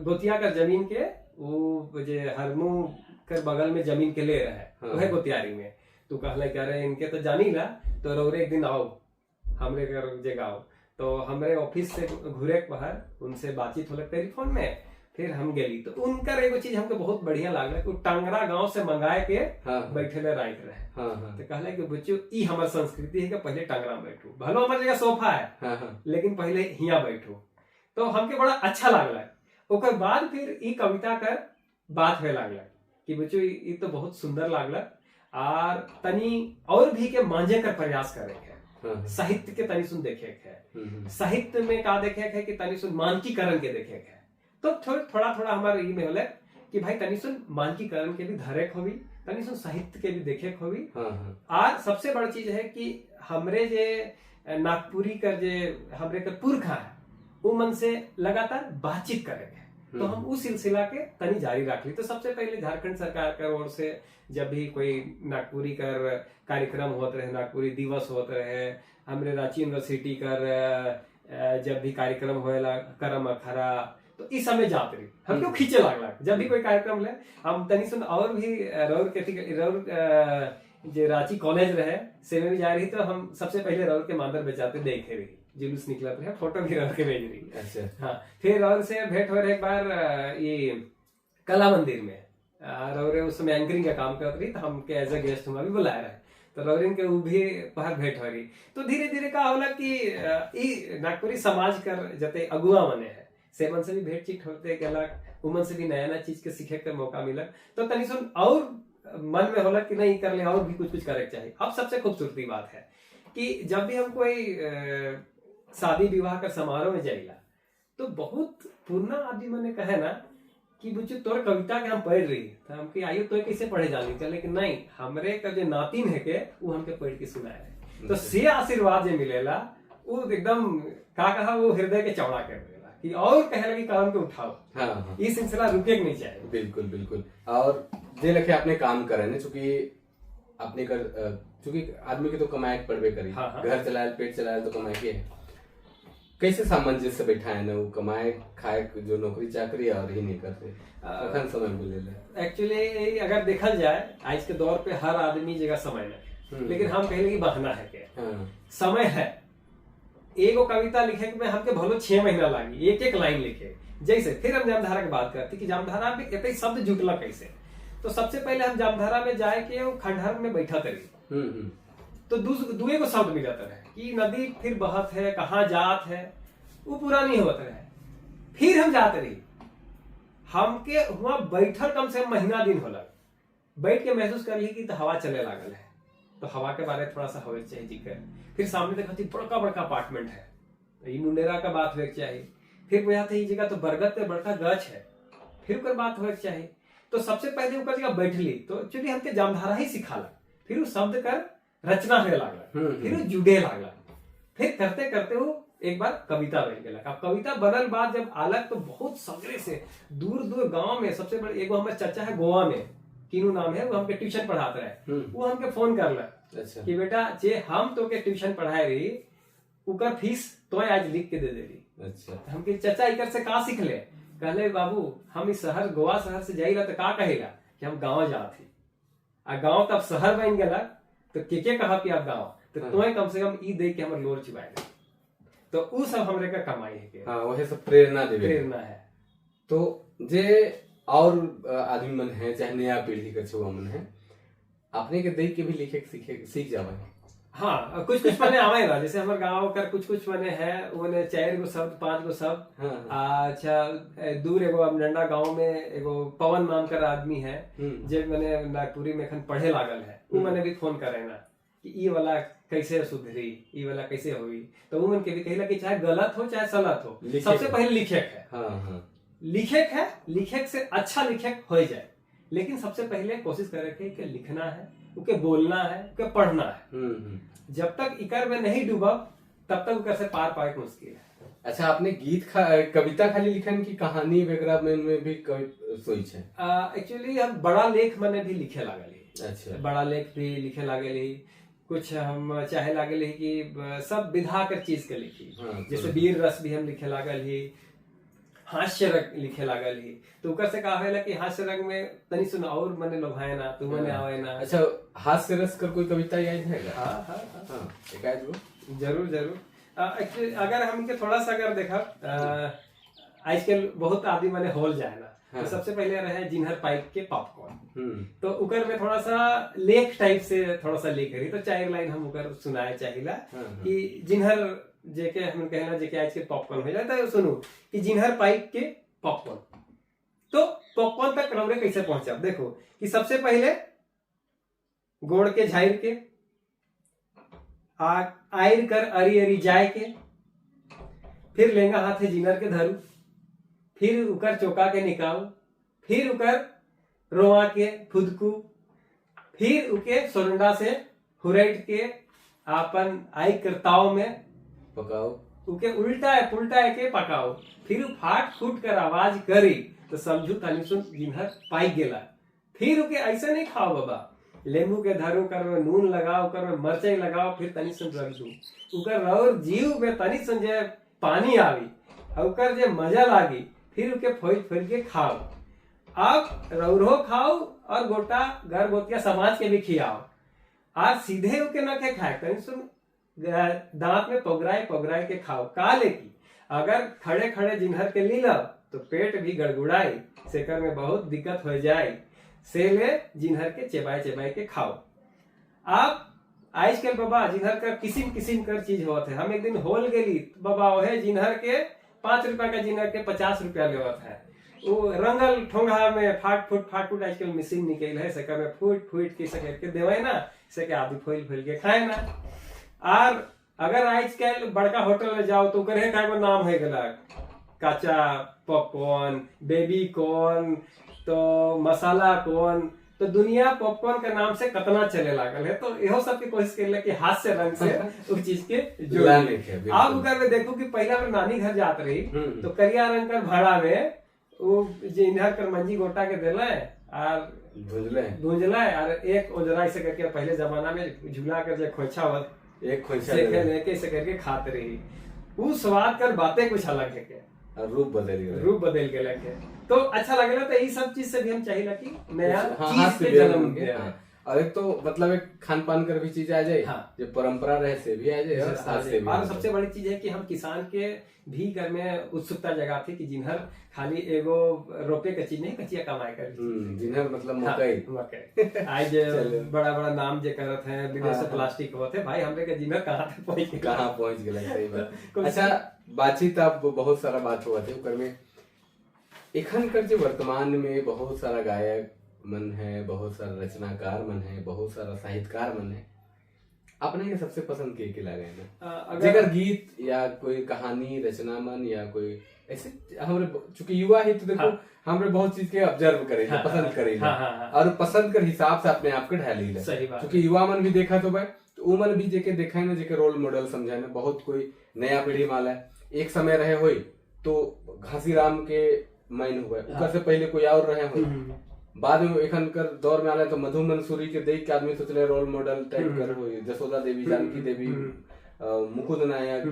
[SPEAKER 1] गोतिया कर जमीन के वो जे हरमू कर बगल में जमीन के ले रहे,
[SPEAKER 2] हाँ।
[SPEAKER 1] वह गोतियारी में। तो कहले कि अरे इनके तो जानी ला, तो रौरे एक दिन आओ हमरे घर जे गाओ। तो हमरे ऑफिस से घुरे के बाहर उनसे बातचीत होलक टेलीफोन में, फिर हम गेली तो उनकर एगो चीज हमके बहुत बढ़िया लागल कि उ टांगरा गांव से मंगाए के
[SPEAKER 2] हाँ
[SPEAKER 1] बैठेले रात रहे।
[SPEAKER 2] हाँ हाँ
[SPEAKER 1] तो कहले कि बच्चों ई हमर संस्कृति है कि पहले टांगरा में बैठू, भलो हमर जगह सोफा है
[SPEAKER 2] हाँ हाँ
[SPEAKER 1] लेकिन पहले हिया बैठू। तो हमके बड़ा अच्छा लागल। ओकर बाद फिर ई कविता कर बात होए लागल कि बच्चों ई तो बहुत सुंदर लागल आर तनी और भी के मांझे कर प्रयास करे के है,
[SPEAKER 2] हाँ
[SPEAKER 1] साहित्य के तनी सुन देखे के है,
[SPEAKER 2] हम्म,
[SPEAKER 1] साहित्य में का देखे के है कि तनी सुन मानकीकरण के देखे के है। तो थोड़ा थोड़ा हमारे ई में होले कि भाई तनी सुन मानकीकरण के भी धरे के होवी, तनी सुन साहित्य के भी देखे के होवी।
[SPEAKER 2] हाँ हाँ
[SPEAKER 1] आर सबसे बड़ चीज है कि हमरे जे नागपुरी कर जे हमरे कर पुरखा है वो मन से लगातार बातचीत करे के है। तो हम उस सिलसिला के तनी जारी रख ली। तो सबसे पहले झारखंड सरकार कर ओर से जब भी कोई नागपुरी कर कार्यक्रम होत रहे, नागपुरी दिवस होत रहे, हमरे रांची यूनिवर्सिटी कर जब भी कार्यक्रम होएला करम अखरा, तो इस समय जात रही हम क्यों खींचे लागला जब भी कोई कार्यक्रम ले हम तनी सुन। और भी रौर के रौर जे रांची कॉलेज रहे से में भी जा रही तो हम सबसे पहले रौर के मांदर बजाते देखे रही, जुलूस निकलत रहे, फोटो भी रौर के भेज रही।
[SPEAKER 2] अच्छा।
[SPEAKER 1] हाँ, फिर रौर से भेंट हो रहे एक बार ये कला मंदिर में, रौरे उस समय एंकरिंग का काम करत रही तो हमके एज ए गेस्ट हुआ भी बुलाया रहे, तो रौरिन के वो भी बाहर भेंट हो रही। तो धीरे धीरे का होला कि ई नागपुरी समाज कर जते अगुआ मने है सेमन से भी भेंट चीट होते गलक, उमन से भी नया नया चीज के सीखे के मौका मिलक। तो तनी सुन और मन में होला कि नहीं कर ले और भी कुछ कुछ करे के चाहिए। अब सबसे खूबसूरती बात है कि जब भी हम कोई शादी विवाह का समारोह में जाइला तो बहुत पुरना आदमी मने कहे ना कि बुच्चू तोर कविता के हम पढ़ रही, तो हमके आइयो तो कैसे पढ़े जानी चले कि नहीं हमरे का जो नातिन है के वो हमके पढ़ के सुनाए रहे। तो से आशीर्वाद जो मिलेला वो एकदम का कहा वो हृदय के चौड़ा कर देला कि और कहे लगी कलम के उठाओ।
[SPEAKER 2] हाँ हाँ
[SPEAKER 1] ये सिलसिला रुके के नहीं चाहिए।
[SPEAKER 2] बिल्कुल बिल्कुल। और जे लखे आपने काम करे ने, चूंकि अपने कर चूंकि आदमी के तो कमाए के पड़बे करी,
[SPEAKER 1] हाँ, हाँ।
[SPEAKER 2] घर चलाए पेट चलाए तो कमाए के है, कैसे सामंजस्य बैठाए ना वो कमाए खाए जो नौकरी चाकरी और ही नहीं करते कखन समय मिले ले।
[SPEAKER 1] एक्चुअली अगर देखल जाए आज के दौर पे हर आदमी जगह समय नहीं, लेकिन हम कहेंगे कि बहाना है के
[SPEAKER 2] हाँ।
[SPEAKER 1] समय है। एगो कविता लिखे में हमके भलो 6 महीना लागी एक एक लाइन लिखे। जैसे फिर हम जामधारा की बात करते कि जामधारा में इतने शब्द जुटला कैसे, तो सबसे पहले हम जामधारा में जाए के वो खंडहर में बैठा तरी तो दुए को शब्द मिलता रहे कि नदी फिर बहत है कहाँ जात है वो पूरा नहीं होता रहे। फिर हम जाते रही हमके वहां बैठल कम से कम महीना दिन होला, बैठ के महसूस कर ली कि तो हवा चले लागल है तो हवा के बारे में थोड़ा सा होवे चाहिए जिक्र। फिर सामने देखा बड़का बड़का अपार्टमेंट है तो ये मुंडेरा का बात होवे चाहिए। फिर बुझाते ये जगह तो बरगद के बड़का गाछ है, फिर ओकर बात होवे चाहिए। तो सबसे पहले ओकर जगह बैठली तो एक्चुअली हमके जामधारा ही सिखाला, फिर वो शब्द कर रचना होए लागल, फिर वो जुड़े लागल, फिर करते करते वो एक बार कविता बन गया। अब कविता बनल बाद जब आलक तो बहुत सगरे से दूर दूर गांव में सबसे बड़े एगो हमारे चाचा है गोवा में किनू नाम है, वो हमके ट्यूशन पढ़ाते रहे, वो हमके फोन कर ला
[SPEAKER 2] अच्छा।
[SPEAKER 1] कि बेटा जे हम तो के ट्यूशन पढ़ाए रही उकर फीस तो आज लिख के दे दे रही।
[SPEAKER 2] अच्छा।
[SPEAKER 1] तो हमके चाचा इकर से का सीख ले, कहले बाबू हम इस शहर गोवा शहर से जाइला तो का कहेला कि हम गाँव जात ही, आ गाँव तब शहर बन गया तो के कहा कि आप गाँव तो तुम्हें कम से कम ई दे के हमर लोर चुबाए। तो उ सब हमरे का कमाई है के।
[SPEAKER 2] हाँ, वही सब प्रेरणा देवे,
[SPEAKER 1] प्रेरणा है।
[SPEAKER 2] तो जे और आदमी मन है चाहे नया पीढ़ी का छुआ मन है अपने के देख के भी लिखे सीखे सीख जावे।
[SPEAKER 1] हाँ, कुछ कुछ मने आवे ना, जैसे हमारे गांव कर कुछ कुछ मने है वो 4 गो शब्द 5 गो शब्द।
[SPEAKER 2] हाँ।
[SPEAKER 1] अच्छा, दूर एगो अब नंडा गांव में एगो पवन नाम कर आदमी है जे मने नागपुरी में एखन पढ़े लागल है, वो मने भी फोन करे ना कि ई वाला कैसे सुधरी ई वाला कैसे होई, तो वो मन के भी कहिला कि चाहे गलत हो चाहे सलत हो सबसे पहले लिखे है।
[SPEAKER 2] हाँ, हाँ।
[SPEAKER 1] लिखे है, लिखे से अच्छा लिखे हो जाए, लेकिन सबसे पहले कोशिश करे के कि लिखना है, उके बोलना है, उके पढ़ना है। जब तक इकर में नहीं डूबा तब तक उकर से पार पाए मुश्किल है।
[SPEAKER 2] अच्छा, आपने गीत कविता खाली लिखन की कहानी वगैरह में भी कभी सोच है?
[SPEAKER 1] एक्चुअली हम बड़ा लेख मैंने भी लिखे लागल ही।
[SPEAKER 2] अच्छा।
[SPEAKER 1] बड़ा लेख भी लिखे लागल ही। कुछ हम चाहे लागल ही कि सब विधा कर चीज के लिखी।
[SPEAKER 2] हाँ,
[SPEAKER 1] जैसे वीर रस भी हम लिखे लागल ही, हास्य रंग लिखे लागल ही। तो उकर से कहा होला कि हास्य रंग में तनी सुन और मने लोभाए ना, तू मने आवे ना।
[SPEAKER 2] अच्छा, हास्य रस कर कोई कविता याद है?
[SPEAKER 1] हाँ हाँ
[SPEAKER 2] हाँ, एक आए जो।
[SPEAKER 1] जरूर जरूर। एक्चुअली अगर हमके थोड़ा सा अगर देखा, आजकल बहुत आदमी मने होल जाए ना।
[SPEAKER 2] हाँ।
[SPEAKER 1] तो सबसे पहले रहे जिन्हर पाइप के पॉपकॉर्न, तो उकर में थोड़ा सा लेख टाइप से थोड़ा सा लेख रही, तो 4 लाइन हम उकर सुनाए चाहिला।
[SPEAKER 2] हाँ।
[SPEAKER 1] कि जिन्हर जेके हम कहना जेके आज के पॉपकॉर्न हो जाता है, सुनू कि जिन्हर पाइप के पॉपकॉर्न, तो पॉपकॉर्न तक रौरे कैसे पहुंचा। देखो कि सबसे पहले गोड़ के झाइर के आयर कर अरी अरी जाए के, फिर लेंगा हाथे जिनर के धरू, फिर उकर चौका के निकाल, फिर उकर रोआ के फुदकू, फिर उके सोरंडा से हुरेट के आपन आई करताव में
[SPEAKER 2] पकाओ,
[SPEAKER 1] उके उल्टा है पुल्टा है के पकाओ, फिर फाट फूट कर आवाज करी तो समझू तनी सुन जिन्हर पाई गेला। फिर उके ऐसे नहीं खाओ बाबा, लेंबू के धरू कर में नून लगाओ, कर में मरचाई लगाओ, फिर तनी सुन रख दू, उकर और जीव में तनी सुन जे पानी आवी और उकर जे मजा लागी, फिर उके फोल फोल के खाओ। अब रौरो खाओ और गोटा घर गोतिया समाज के भी खियाओ। आज सीधे उके न के खाए, तनी सुन दांत में पगराए पगराए के खाओ। का लेकी अगर खड़े खड़े जिन्हर के लीला तो पेट भी गड़गुड़ाई, सेकर में बहुत दिक्कत हो जाए, से ले जिन्हर के चबाए चबाए के खाओ। आप आजकल बाबा जिन्हर का किसिम किसिम कर चीज होत है। हम एक दिन होल गेली बाबा ओहे जिन्हर के 5 रुपया का जिन्हर के 50 रुपया लेवत है। वो रंगल ठोंगा में फाट फूट आजकल मशीन निकल है, सेकर में फूट फूट के सके के देवे ना, सेके आदमी फोल फोल के खाए ना। और अगर आजकल बड़का होटल में जाओ तो करे का नाम है गला काचा पॉपकॉर्न, बेबी कॉर्न, तो मसाला कॉर्न, तो दुनिया पॉपकॉर्न के नाम से कतना चले लागल है। तो इहो सब के कोशिश करले कि हाथ से रंग से उस चीज के जोड़ने
[SPEAKER 2] के।
[SPEAKER 1] आप उकर में देखो कि पहला बार नानी घर जात रही तो करिया रंग कर भाड़ा में वो जिन्हर कर मंजी गोटा के देले और भुंजले और एक ओजरा ऐसे करके पहले जमाना में झूला कर जो खोइछा होत
[SPEAKER 2] एक खोइछा
[SPEAKER 1] से लेके ऐसे करके खाते रही। वो स्वाद कर बातें कुछ अलग है के
[SPEAKER 2] और रूप बदल गया,
[SPEAKER 1] रूप बदल गया के तो अच्छा लगेला। तो ये सब चीज से भी हम चाहिए कि नया चीज के जन्म दे।
[SPEAKER 2] और एक तो मतलब एक खान पान कर भी चीज आ जाए, जो परंपरा रहे से भी आ जाए और साथ से भी।
[SPEAKER 1] और सबसे बड़ी चीज है कि हम किसान के भी घर में उत्सुकता जगाती कि जिन्हर खाली एगो रोपे के चीज नहीं, कचिया कमाए कर
[SPEAKER 2] जिन्हर मतलब मकई।
[SPEAKER 1] मकई आज बड़ा बड़ा नाम जे करत है विदेश से प्लास्टिक होते भाई, हमरे के जिन्हर कहाँ तक पहुंच गए,
[SPEAKER 2] कहाँ पहुंच गए। सही बात। अच्छा, बातचीत अब बहुत सारा बात हुआ थे उकर में। एखन कर जो वर्तमान में बहुत सारा गायक मन है, बहुत सारा रचनाकार मन है, बहुत सारा साहित्यकार मन है, अपने के सबसे पसंद के लागे ना जेकर गीत या कोई कहानी रचना मन या कोई ऐसे? हमरे चूंकि युवा ही तो देखो।
[SPEAKER 1] हाँ।
[SPEAKER 2] हमरे बहुत चीज के ऑब्जर्व करे।
[SPEAKER 1] हाँ,
[SPEAKER 2] पसंद करे।
[SPEAKER 1] हाँ, हाँ, हाँ।
[SPEAKER 2] और पसंद कर हिसाब से अपने आप के ढाली ले।
[SPEAKER 1] सही बात।
[SPEAKER 2] चूंकि युवा मन भी देखा तो भाई तो उ मन भी जेके देखा है ना, जेके रोल मॉडल समझा ना, बहुत कोई नया पीढ़ी माला है। एक समय रहे होई तो घासीराम के मैन हुए, उकर से पहले कोई और रहे होई, बाद में एखन कर दौर में आले तो मधु मंसूरी के देख के आदमी सोचले रोल मॉडल टाइप कर होई, जसोदा देवी, जानकी देवी, मुकुंद नायक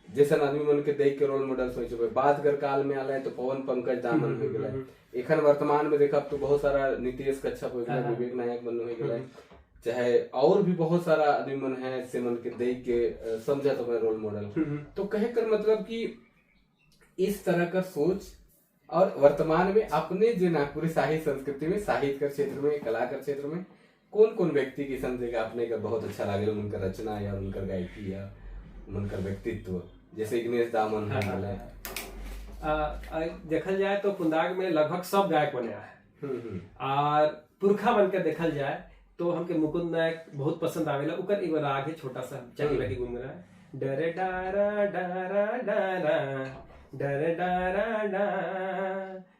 [SPEAKER 2] जैसन आदमी मन के देख के रोल मॉडल सोचे हुए। बाद कर काल में आले तो पवन पंकज दामन हो गए। एखन वर्तमान में देखा तो बहुत सारा नितेश कच्छप हो गया, विवेक नायक मन हो गया, चाहे और भी बहुत सारा आदमी मन है से मन के देख के समझा तो मैं रोल मॉडल। तो कहे कर मतलब कि इस तरह का सोच और वर्तमान में अपने जो नागपुरी साहित्य संस्कृति में, साहित्य कर क्षेत्र में, कला कर क्षेत्र में कौन कौन व्यक्ति की समझेगा अपने का बहुत अच्छा लगे उनका रचना या उनका गायकी या उनका व्यक्तित्व, जैसे इग्नेश दामन है।
[SPEAKER 1] देखल जाए तो पुंदाग में लगभग सब गायक बने है और पुरखा बन के देखल जाए तो हमके मुकुंद नायक बहुत पसंद आवेला। उकर एगो राग है छोटा सा चाहिए लगी गुनगुना, डर डारा डारा डारा डर डारा डा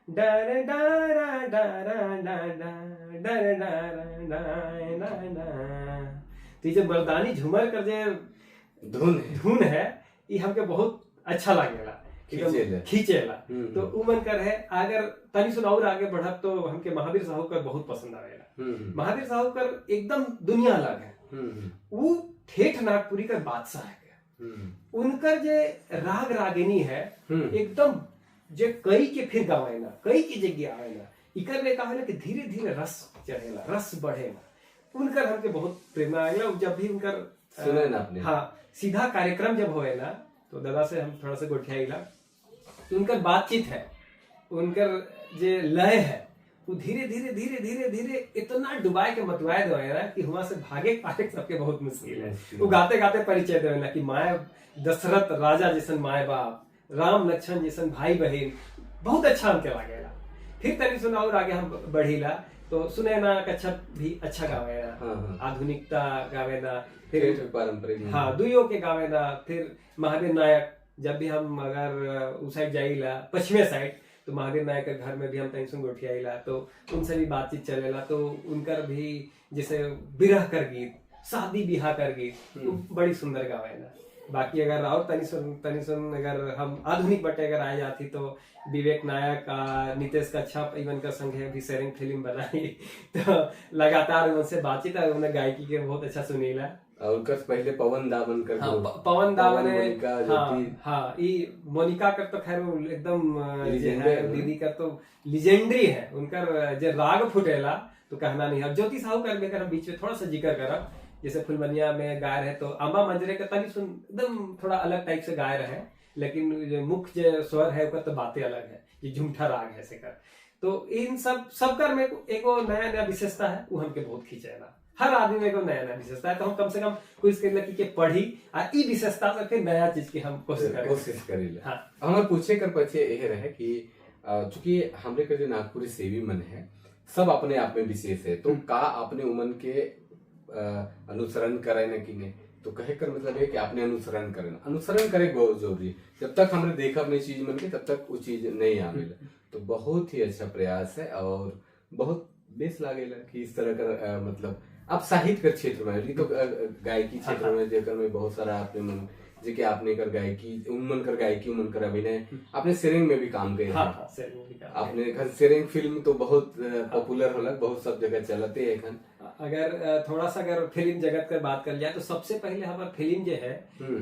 [SPEAKER 1] डर डारा डारा डा डर डर डर डर डर। तो ये जो मर्दानी झूमर कर जे
[SPEAKER 2] धुन है।
[SPEAKER 1] धुन है, ये हमके बहुत अच्छा लागेला, एकदम
[SPEAKER 2] खींचेला।
[SPEAKER 1] खींचेला। तो उ मन कर है। अगर तनी सुन और आगे बढ़ब तो हमके महावीर साहू कर बहुत पसंद आवेला। महावीर साहू कर एकदम दुनिया अलग है। वो ठेठ नागपुरी कर बादशाह है। उनकर जे राग रागिनी है, एकदम जे कई के फिर गावे ना, कई के जगह आवे ना, इकर में का होला कि धीरे धीरे रस चढ़ेला, रस बढ़ेला। उनकर हमके बहुत प्रेरणा आएला। जब भी उनकर
[SPEAKER 2] सुने ना आपने?
[SPEAKER 1] हाँ, सीधा कार्यक्रम जब होए ना तो दादा से हम थोड़ा सा गोठियाइला, तो उनकर बातचीत है, उनकर जे लय है, वो धीरे धीरे धीरे धीरे धीरे इतना डुबाए के मतवाए देवे ना कि हुआ से भागे पारे सबके बहुत मुश्किल है।
[SPEAKER 2] मुश्किल।
[SPEAKER 1] वो गाते गाते परिचय देवे ना कि माए दशरथ राजा जैसन माए बाप, राम लक्ष्मण जैसन भाई बहन, बहुत अच्छा हमके लागेला। फिर तनी सुना और आगे हम बढ़ीला तो सुनैना कच्छप भी अच्छा गावेला।
[SPEAKER 2] हाँ, हाँ।
[SPEAKER 1] आधुनिकता गावेला, फिर
[SPEAKER 2] फिर पारंपरिक।
[SPEAKER 1] हाँ, दुइयो के गावेला। फिर महावीर नायक, जब भी हम अगर उस साइड जाइला, पश्चिमी साइड, तो महावीर नायक के घर में भी हम तनी सुन गोठियाइला तो उनसे भी बातचीत चलेला। तो उनकर भी जैसे बिरह कर गीत, शादी बिहा कर गीत, वो बड़ी सुंदर गावेला। बाकी अगर और तनी सुन अगर हम आधुनिक बटे अगर आए जाती तो विवेक नायक का, नितेश कच्छप, इवन का संग है अभी शेयरिंग फिल्म बनाई, तो लगातार उनसे बातचीत और उन्हें गायकी के बहुत अच्छा सुनीला।
[SPEAKER 2] और उनकर से पहले पवन दामन कर
[SPEAKER 1] हाँ, पवन दामन है।
[SPEAKER 2] मोनिका,
[SPEAKER 1] हाँ।
[SPEAKER 2] ज्योति।
[SPEAKER 1] हाँ, ई मोनिका कर तो खैर वो एकदम जे
[SPEAKER 2] Legendary
[SPEAKER 1] है
[SPEAKER 2] है।
[SPEAKER 1] दीदी का तो लिजेंडरी है। उनकर जे राग फुटेला तो कहना नहीं है। ज्योति साहू कर लेकर हम बीच में थोड़ा सा जिक्र करब, जैसे फुलमनिया में गाय रहे तो आंबा मंजरे का तनी सुन एकदम थोड़ा अलग टाइप से गाय रहे, लेकिन जो मुख्य जो स्वर है ओकर तो बातें अलग है, ये झूठा राग है से कर। तो इन सब सबकर में एगो नया नया विशेषता है, वो हमके बहुत खींचेला। हर आदमी में एगो नया नया विशेषता है, तो हम कम से कम कोशिश करेला कि के पढ़ी आ ई विशेषता से फिर नया चीज की हम कोशिश करें।
[SPEAKER 2] कोशिश करेला।
[SPEAKER 1] हाँ।
[SPEAKER 2] हमार पूछे कर पछे यह रहे कि चूंकि हमरे के जो नागपुरी सेवी मन है, सब अपने आप में विशेष है, तो का अपने उमन के अनुसरण करे न कि नहीं? तो कहे कर मतलब है कि आपने अनुसरण करे ना, अनुसरण करे बहुत जरूरी है। जब तक हमने देखा अपनी चीज मन के, तब तक वो चीज नहीं आवेला। तो बहुत ही अच्छा प्रयास है और बहुत बेस लागेला कि इस तरह का मतलब आप साहित्य के क्षेत्र में, ये तो गायकी क्षेत्र में जेकर में बहुत सारा आपने मन जे कि आपने कर गायकी, उन कर गायकी, उन कर अभिनय, आपने सेरिंग में भी काम किया
[SPEAKER 1] हाँ।
[SPEAKER 2] है।
[SPEAKER 1] हाँ, सेरिंग में भी काम।
[SPEAKER 2] आपने एखन सेरिंग फिल्म तो बहुत पॉपुलर होला, बहुत सब जगह चलते है एखन।
[SPEAKER 1] अगर थोड़ा सा अगर फिल्म जगत कर बात कर जाए तो सबसे पहले हमारा फिल्म जो है,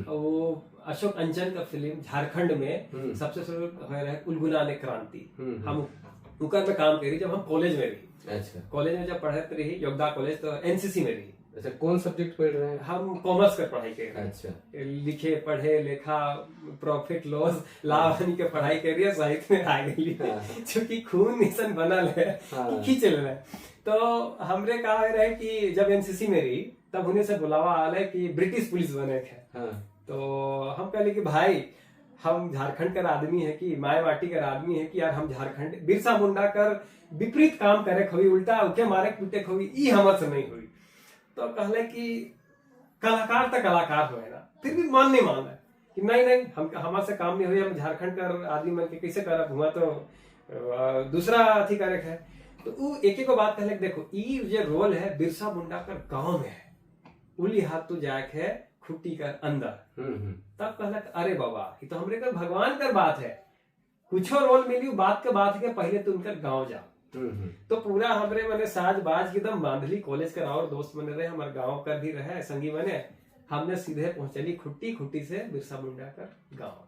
[SPEAKER 1] वो अशोक अंचन का फिल्म झारखंड में सबसे शुरू हो रहा है उलगुलान क्रांति। हम उकर में काम करी जब हम कॉलेज में रही। कॉलेज में जब पढ़ते रही, योगदा कॉलेज, तो एनसीसी में रही।
[SPEAKER 2] अच्छा, कौन सब्जेक्ट पढ़ रहे हैं?
[SPEAKER 1] हम कॉमर्स कर पढ़ाई कर रहे हैं। लिखे पढ़े लेखा, प्रॉफिट लॉस, लाभ हानि के पढ़ाई कर रही है, साहित्य में आ गई। चूंकि खून निशन बनल है कि खींच ले रहे। तो हमरे कहा रहे कि जब एनसीसी में रही तब उन्हें से बुलावा आले कि ब्रिटिश पुलिस बने थे। तो हम कहले कि भाई, हम झारखंड कर आदमी है कि माए माटी कर आदमी है कि यार, हम झारखंड बिरसा मुंडा कर विपरीत काम करे खोई, उल्टा उके मारे पीटे खोई, ई हमर से नहीं हुई। तो कहले कि कलाकार तो कलाकार होए ना, फिर भी मन नहीं माना कि नहीं नहीं, हम हमारे से काम नहीं हुई, हम झारखंड कर आदमी मन के कैसे करब, हुआ तो दूसरा अथी करे है। तो उ एक एक बात कहले कि देखो, ई जे रोल है बिरसा मुंडा कर गांव में है, उली हाथ तो जाके है खुट्टी कर अंदर।
[SPEAKER 2] हम्म हम्म
[SPEAKER 1] तब कहलक, अरे बाबा, ये तो हमरे कर भगवान कर बात है, कुछो रोल मिली बात के बात के पहले तो उनकर गांव जा।
[SPEAKER 2] हम्म हम्म।
[SPEAKER 1] तो पूरा हमरे मने साज बाज के एकदम बांधली, कॉलेज कर और दोस्त बने रहे, हमारे गांव कर भी रहे संगी बने, हमने सीधे पहुंचली खुट्टी, खुट्टी से बिरसा मुंडा कर गांव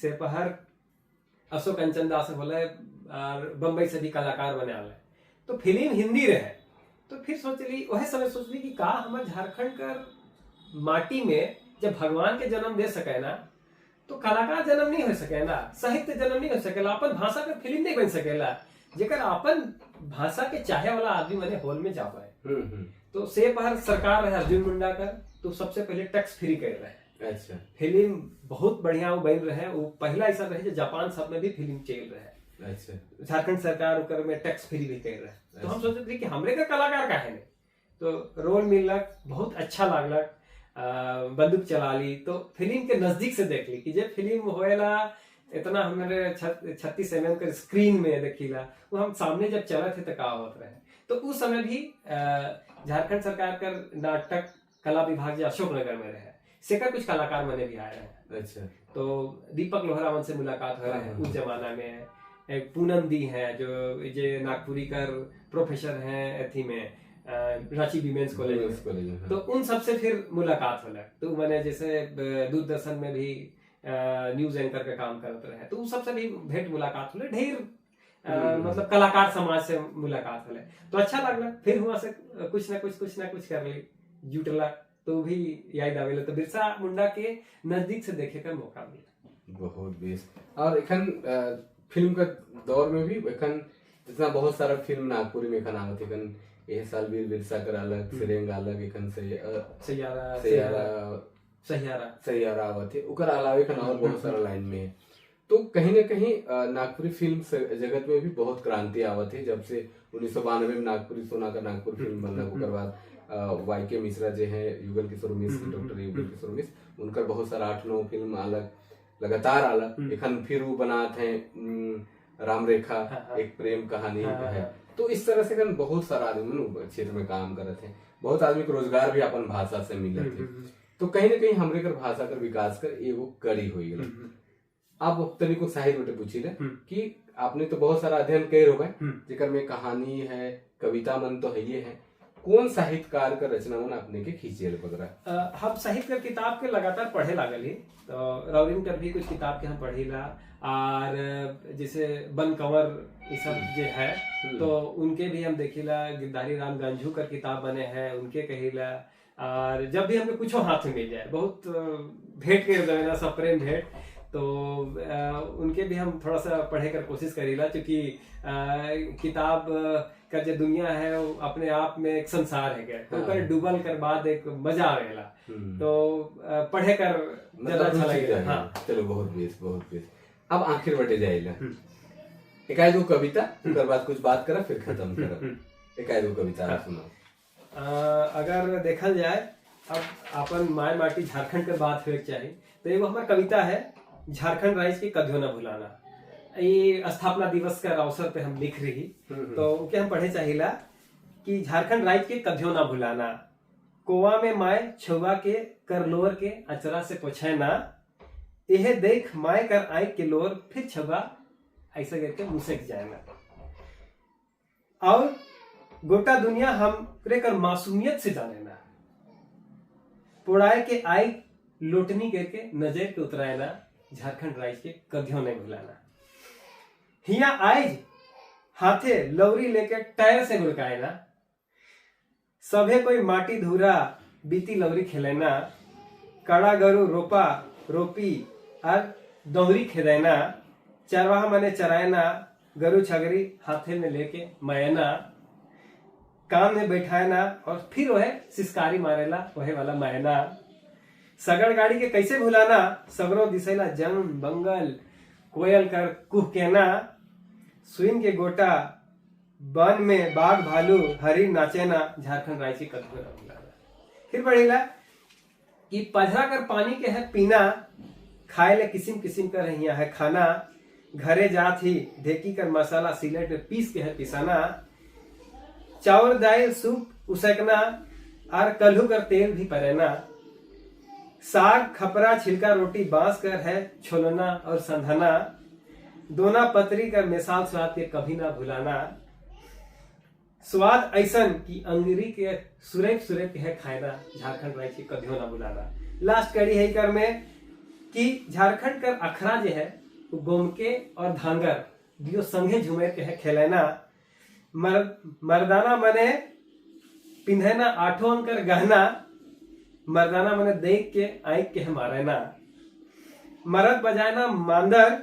[SPEAKER 1] से पहर अशोक अंचन दास बोले और बम्बई से भी कलाकार बने आले, तो फिल्म हिंदी रहे। तो फिर सोचली, वह समय सोचली कि का हमारे झारखंड कर माटी में जब भगवान के जन्म दे सके ना, तो कलाकार जन्म नहीं हो सकेला, साहित्य जन्म नहीं हो सकेला, अपन भाषा के फिल्म नहीं बन सकेला, जेकर अपन भाषा के चाहे वाला आदमी मने हॉल में जा पाए।
[SPEAKER 2] हम्म हम्म
[SPEAKER 1] तो से पर सरकार रहे अर्जुन मुंडा का, तो सबसे पहले टैक्स फ्री कर रहे हैं। फिल्म बहुत बढ़िया वो बन रहे, वो पहला ऐसा रहे जो जापान सब में भी फिल्म चल रहे है। झारखंड सरकार ओकर में टैक्स फ्री भी कर रहे। तो हम सोचते थे कि हमरे का कलाकार काहे नहीं। तो रोल मिलक, बहुत अच्छा लागलक, बंदूक चला ली, तो फिल्म के नजदीक से देख ली कि जब फिल्म होएला इतना हमारे 36 mm के स्क्रीन में देखिला, वो हम सामने जब चलत थे तो का होत रहे। तो उस समय भी झारखंड सरकार का नाटक कला विभाग जो अशोकनगर में रहे, सेकर कुछ कलाकार मने भी आए रहे। तो दीपक लोहरा मन से मुलाकात हो रहे हैं उस जमाना में। एक पूनम दी हैं, जो जे नागपुरी कर प्रोफेसर हैं अथी में, रांची वीमेंस कॉलेज में।
[SPEAKER 2] कॉलेज में, हाँ।
[SPEAKER 1] तो उन सबसे फिर मुलाकात होला। तो मैंने जैसे दूरदर्शन में भी न्यूज एंकर का काम करते रहे, तो उन सबसे भी भेंट मुलाकात होले ढेर। मतलब कलाकार समाज से मुलाकात होले तो अच्छा लगला। फिर हुआ से कुछ ना कुछ कर ली जुटला, तो भी याद आवेला। तो बिरसा मुंडा के नजदीक से देखे का मौका मिला।
[SPEAKER 2] बहुत बेस। और एखन फिल्म का दौर में भी एखन जितना बहुत सारा फिल्म नागपुरी में एखन आवत, एखन एह साल वीर बिरसा कर अलग, सिरेंग अलग, एखन से
[SPEAKER 1] सैयारा।
[SPEAKER 2] सैयारा।
[SPEAKER 1] सैयारा।
[SPEAKER 2] सैयारा आवत है। ओकर अलावे एखन और बहुत सारा लाइन में है। तो कहीं ना कहीं नागपुरी फिल्म जगत में भी बहुत क्रांति आवत है। जब से 1992 में नागपुरी सोना का नागपुर फिल्म बनला, ओकर बाद वाई के मिश्रा जे हैं, युगल किशोर मिश्र, डॉक्टर युगल किशोर मिश्र, उनकर बहुत सारा 8-9 फिल्म अलग लगातार अलग। एखन फिर वो बनात हैं रामरेखा
[SPEAKER 1] हाँ, हाँ।
[SPEAKER 2] एक प्रेम कहानी है। तो इस तरह से एखन बहुत सारा आदमी मन क्षेत्र में काम करत हैं। बहुत आदमी के रोजगार भी अपन भाषा से मिलत है। तो कहीं ना कहीं हमरे कर भाषा कर विकास कर एगो कड़ी हो गई। अब तनिको साहित्य बटे पूछी ले कि आपने तो बहुत सारा अध्ययन कर हो गए, जेकर में कहानी है, कविता मन तो है ये है, कौन साहित्यकार का रचना मन अपने के खींचे पकड़ा?
[SPEAKER 1] हम साहित्य कर किताब के लगातार पढ़े लागल ही, तो रौरिन कर भी कुछ किताब के हम पढ़ीला और जैसे बन कंवर ये सब जो है, तो उनके भी हम देखिला। गिरधारी राम गंझू कर किताब बने हैं, उनके कहिला। और जब भी हमके कुछो हाथ में मिल जाए, बहुत भेंट कर देना सब प्रेम भेंट, तो उनके भी हम थोड़ा सा पढ़े कर कोशिश करीला, क्योंकि किताब का जो दुनिया है, वो अपने आप में एक संसार है गया, तो ओकर डूबल कर बाद एक मजा आवेला। तो पढ़े कर ज्यादा
[SPEAKER 2] मतलब
[SPEAKER 1] अच्छा
[SPEAKER 2] रुचि
[SPEAKER 1] लगेगा।
[SPEAKER 2] रहे।
[SPEAKER 1] हाँ।
[SPEAKER 2] चलो, बहुत बेस, बहुत बेस। अब आखिर बटे जाइला। एक दो कविता, ओकर बाद कुछ बात करा, फिर खत्म करब। एक दो कविता सुनाओ।
[SPEAKER 1] अगर देखल जाए, अब अपन माय माटी झारखंड के बात होए के चाही, तो एगो हमार कविता है, "झारखंड राज्य के कभियो न भुलाना"। ये स्थापना दिवस का अवसर पे हम लिख रही, तो ओके हम पढ़े चाहिला कि झारखंड राज्य के कभियो ना भुलाना, कोवा में माय छुआ के कर लोर के अचरा से पोछैना, एहे देख माय कर आँख के लोर फिर छुआ ऐसा करके मुसक जाए और गोटा दुनिया हम कर मासूमियत से जाने ना, पोड़ाए के आई लोटनी करके नजर के उतराए ना, झारखंड राज्य के कभियो नहीं भुलाना। हिया आइज हाथे लौरी लेके टायर से गुड़काए ना, सभे कोई माटी धूरा बीती लौरी खेलेना, कड़ा गरु रोपा रोपी और दौरी खेदेना, चरवाहा मने चरायना, गरु छगरी हाथे में लेके मयना, कान में बैठाए और फिर वह सिस्कारी मारेला वह वाला मायना। सगड़ गाड़ी के कैसे भुलाना, सगरो दिसेला जंग बंगल कोयल कर कुह कहना, सुइन के गोटा वन में बाघ भालू हरी नाचेना, झारखंड राज्य कदम ना भुलाना। फिर बढ़ेला कि पझरा कर पानी के है पीना, खाए ले किसिम किसिम कर हिया है खाना, घरे जात ही ढेकी कर मसाला सिलेट में पीस के है पिसाना, चावल दाल सूप उसकना और कल्हू कर तेल भी परेना, साग खपरा छिलका रोटी बांस कर है छोलना और संधना, दोना पतरी कर मिसाल स्वाद के कभी ना भुलाना, स्वाद ऐसन कि अंगरी के सुरेख सुरेख के है खाना, झारखंड राज्य के कभी ना भुलाना। लास्ट कड़ी है कर में कि झारखंड कर अखरा जो है, वो गोमके और धांगर दियो संघे झुमेर के है खेलेना, मर्दाना मने पिंधेना आठों अंकर गहना, मर्दाना मने देख के आंख के है मारेना, मरद बजाना मांदर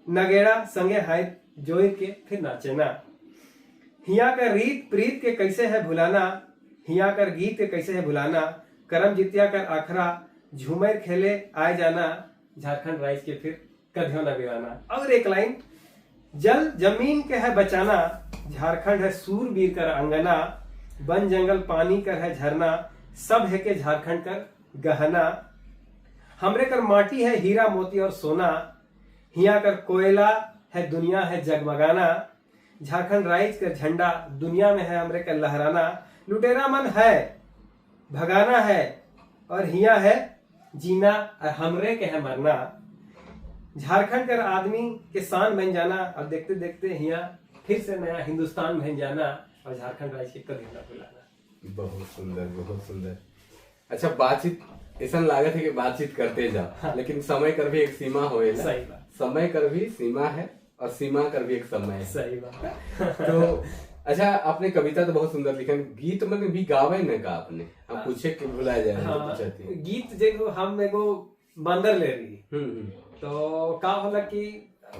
[SPEAKER 1] नगेड़ा संगे हाथ जोड़ के फिर नाचेना, हिया कर रीत प्रीत के कैसे है भुलाना, हिया कर गीत के कैसे है भुलाना, करम जितिया कर आखरा झूमर खेले आए जाना, झारखंड राज्य के फिर कभी ना बिराना। और एक लाइन, जल जमीन के है बचाना, झारखंड है सूरवीर कर अंगना, वन जंगल पानी कर है झरना, सब है के झारखंड कर गहना, हमरे कर माटी है हीरा मोती और सोना, हिया कर कोयला है दुनिया है जगमगाना, झारखंड राइज कर झंडा दुनिया में है हमरे कर लहराना, लुटेरा मन है भगाना है और हिया है जीना और हमरे के है मरना। झारखंड कर आदमी के शान बन जाना और देखते देखते हिया फिर से नया हिंदुस्तान बन जाना और झारखंड राज्य के कभी ना भुलाना।
[SPEAKER 2] बहुत सुंदर, बहुत सुंदर। अच्छा, बातचीत ऐसा लागत है कि बातचीत करते जाओ।
[SPEAKER 1] हाँ।
[SPEAKER 2] लेकिन समय कर भी एक सीमा होएला।
[SPEAKER 1] सही बात।
[SPEAKER 2] समय कर भी सीमा है और सीमा कर भी एक समय है।
[SPEAKER 1] सही बात।
[SPEAKER 2] तो अच्छा, आपने कविता तो बहुत सुंदर लिखा, गीत मन भी गावे न का आपने? हम पूछे कि भुला जाए तो पूछती।
[SPEAKER 1] गीत देखो, हम एगो मांदर ले रही
[SPEAKER 2] हम्म
[SPEAKER 1] तो का होला कि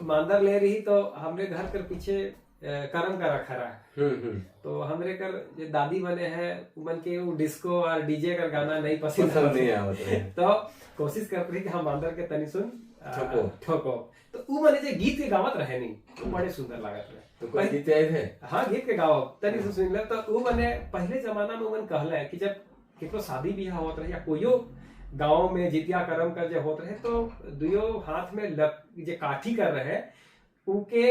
[SPEAKER 1] मांदर ले रही तो हमरे घर कर पीछे करम का रखा रहा है।
[SPEAKER 2] हम्म हम्म
[SPEAKER 1] तो हमरे कर जो दादी बने हैं उमन के वो डिस्को और डीजे का गाना नहीं पसंद
[SPEAKER 2] पसंद नहीं आवत रहे।
[SPEAKER 1] तो कोशिश करते रही कि हम मांदर के तनी सुन
[SPEAKER 2] ठोको।
[SPEAKER 1] ठोको। तो उ मने जे गीत के गावत रहे नहीं तो बड़े सुंदर लागत रहे।
[SPEAKER 2] तो कोई गीत आए थे?
[SPEAKER 1] हाँ, गीत के गाओ तनी से सुन ले। तो उ मने पहले जमाना में उमन कहले कि जब केकरो शादी बियाह होत रहे या कोइयो गांव में जितिया करम कर जे होत रहे तो दुयो हाथ में लक जे काठी कर रहे उके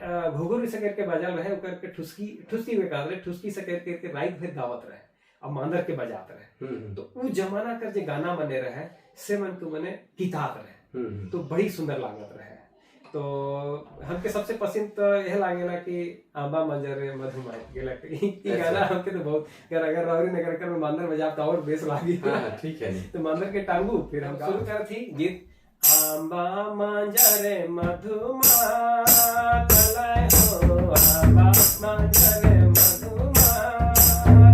[SPEAKER 1] घुघरू से करके बजल रहे, उकर के ठुसकी ठुसकी में कहत रहे, ठुसकी से करके के रात भर गावत रहे और मांदर के बजात रहे। तो उ जमाना कर जे गाना बने रहे से मन को मने कितात रहे तो बड़ी सुंदर लागत रहे। तो हमके सबसे पसंद तो यह लागेला कि आंबा मंजर मधुमाई गेला ई गाना हमके तो बहुत अगर अगर रावरी नगर कर में मांदर बजाब तो और बेस लागी।
[SPEAKER 2] हाँ, ठीक है।
[SPEAKER 1] तो मांदर के टांगू फिर हम शुरू कर थी गीत आंबा मंजर मधुमा तलय हो, आंबा मंजर मधुमा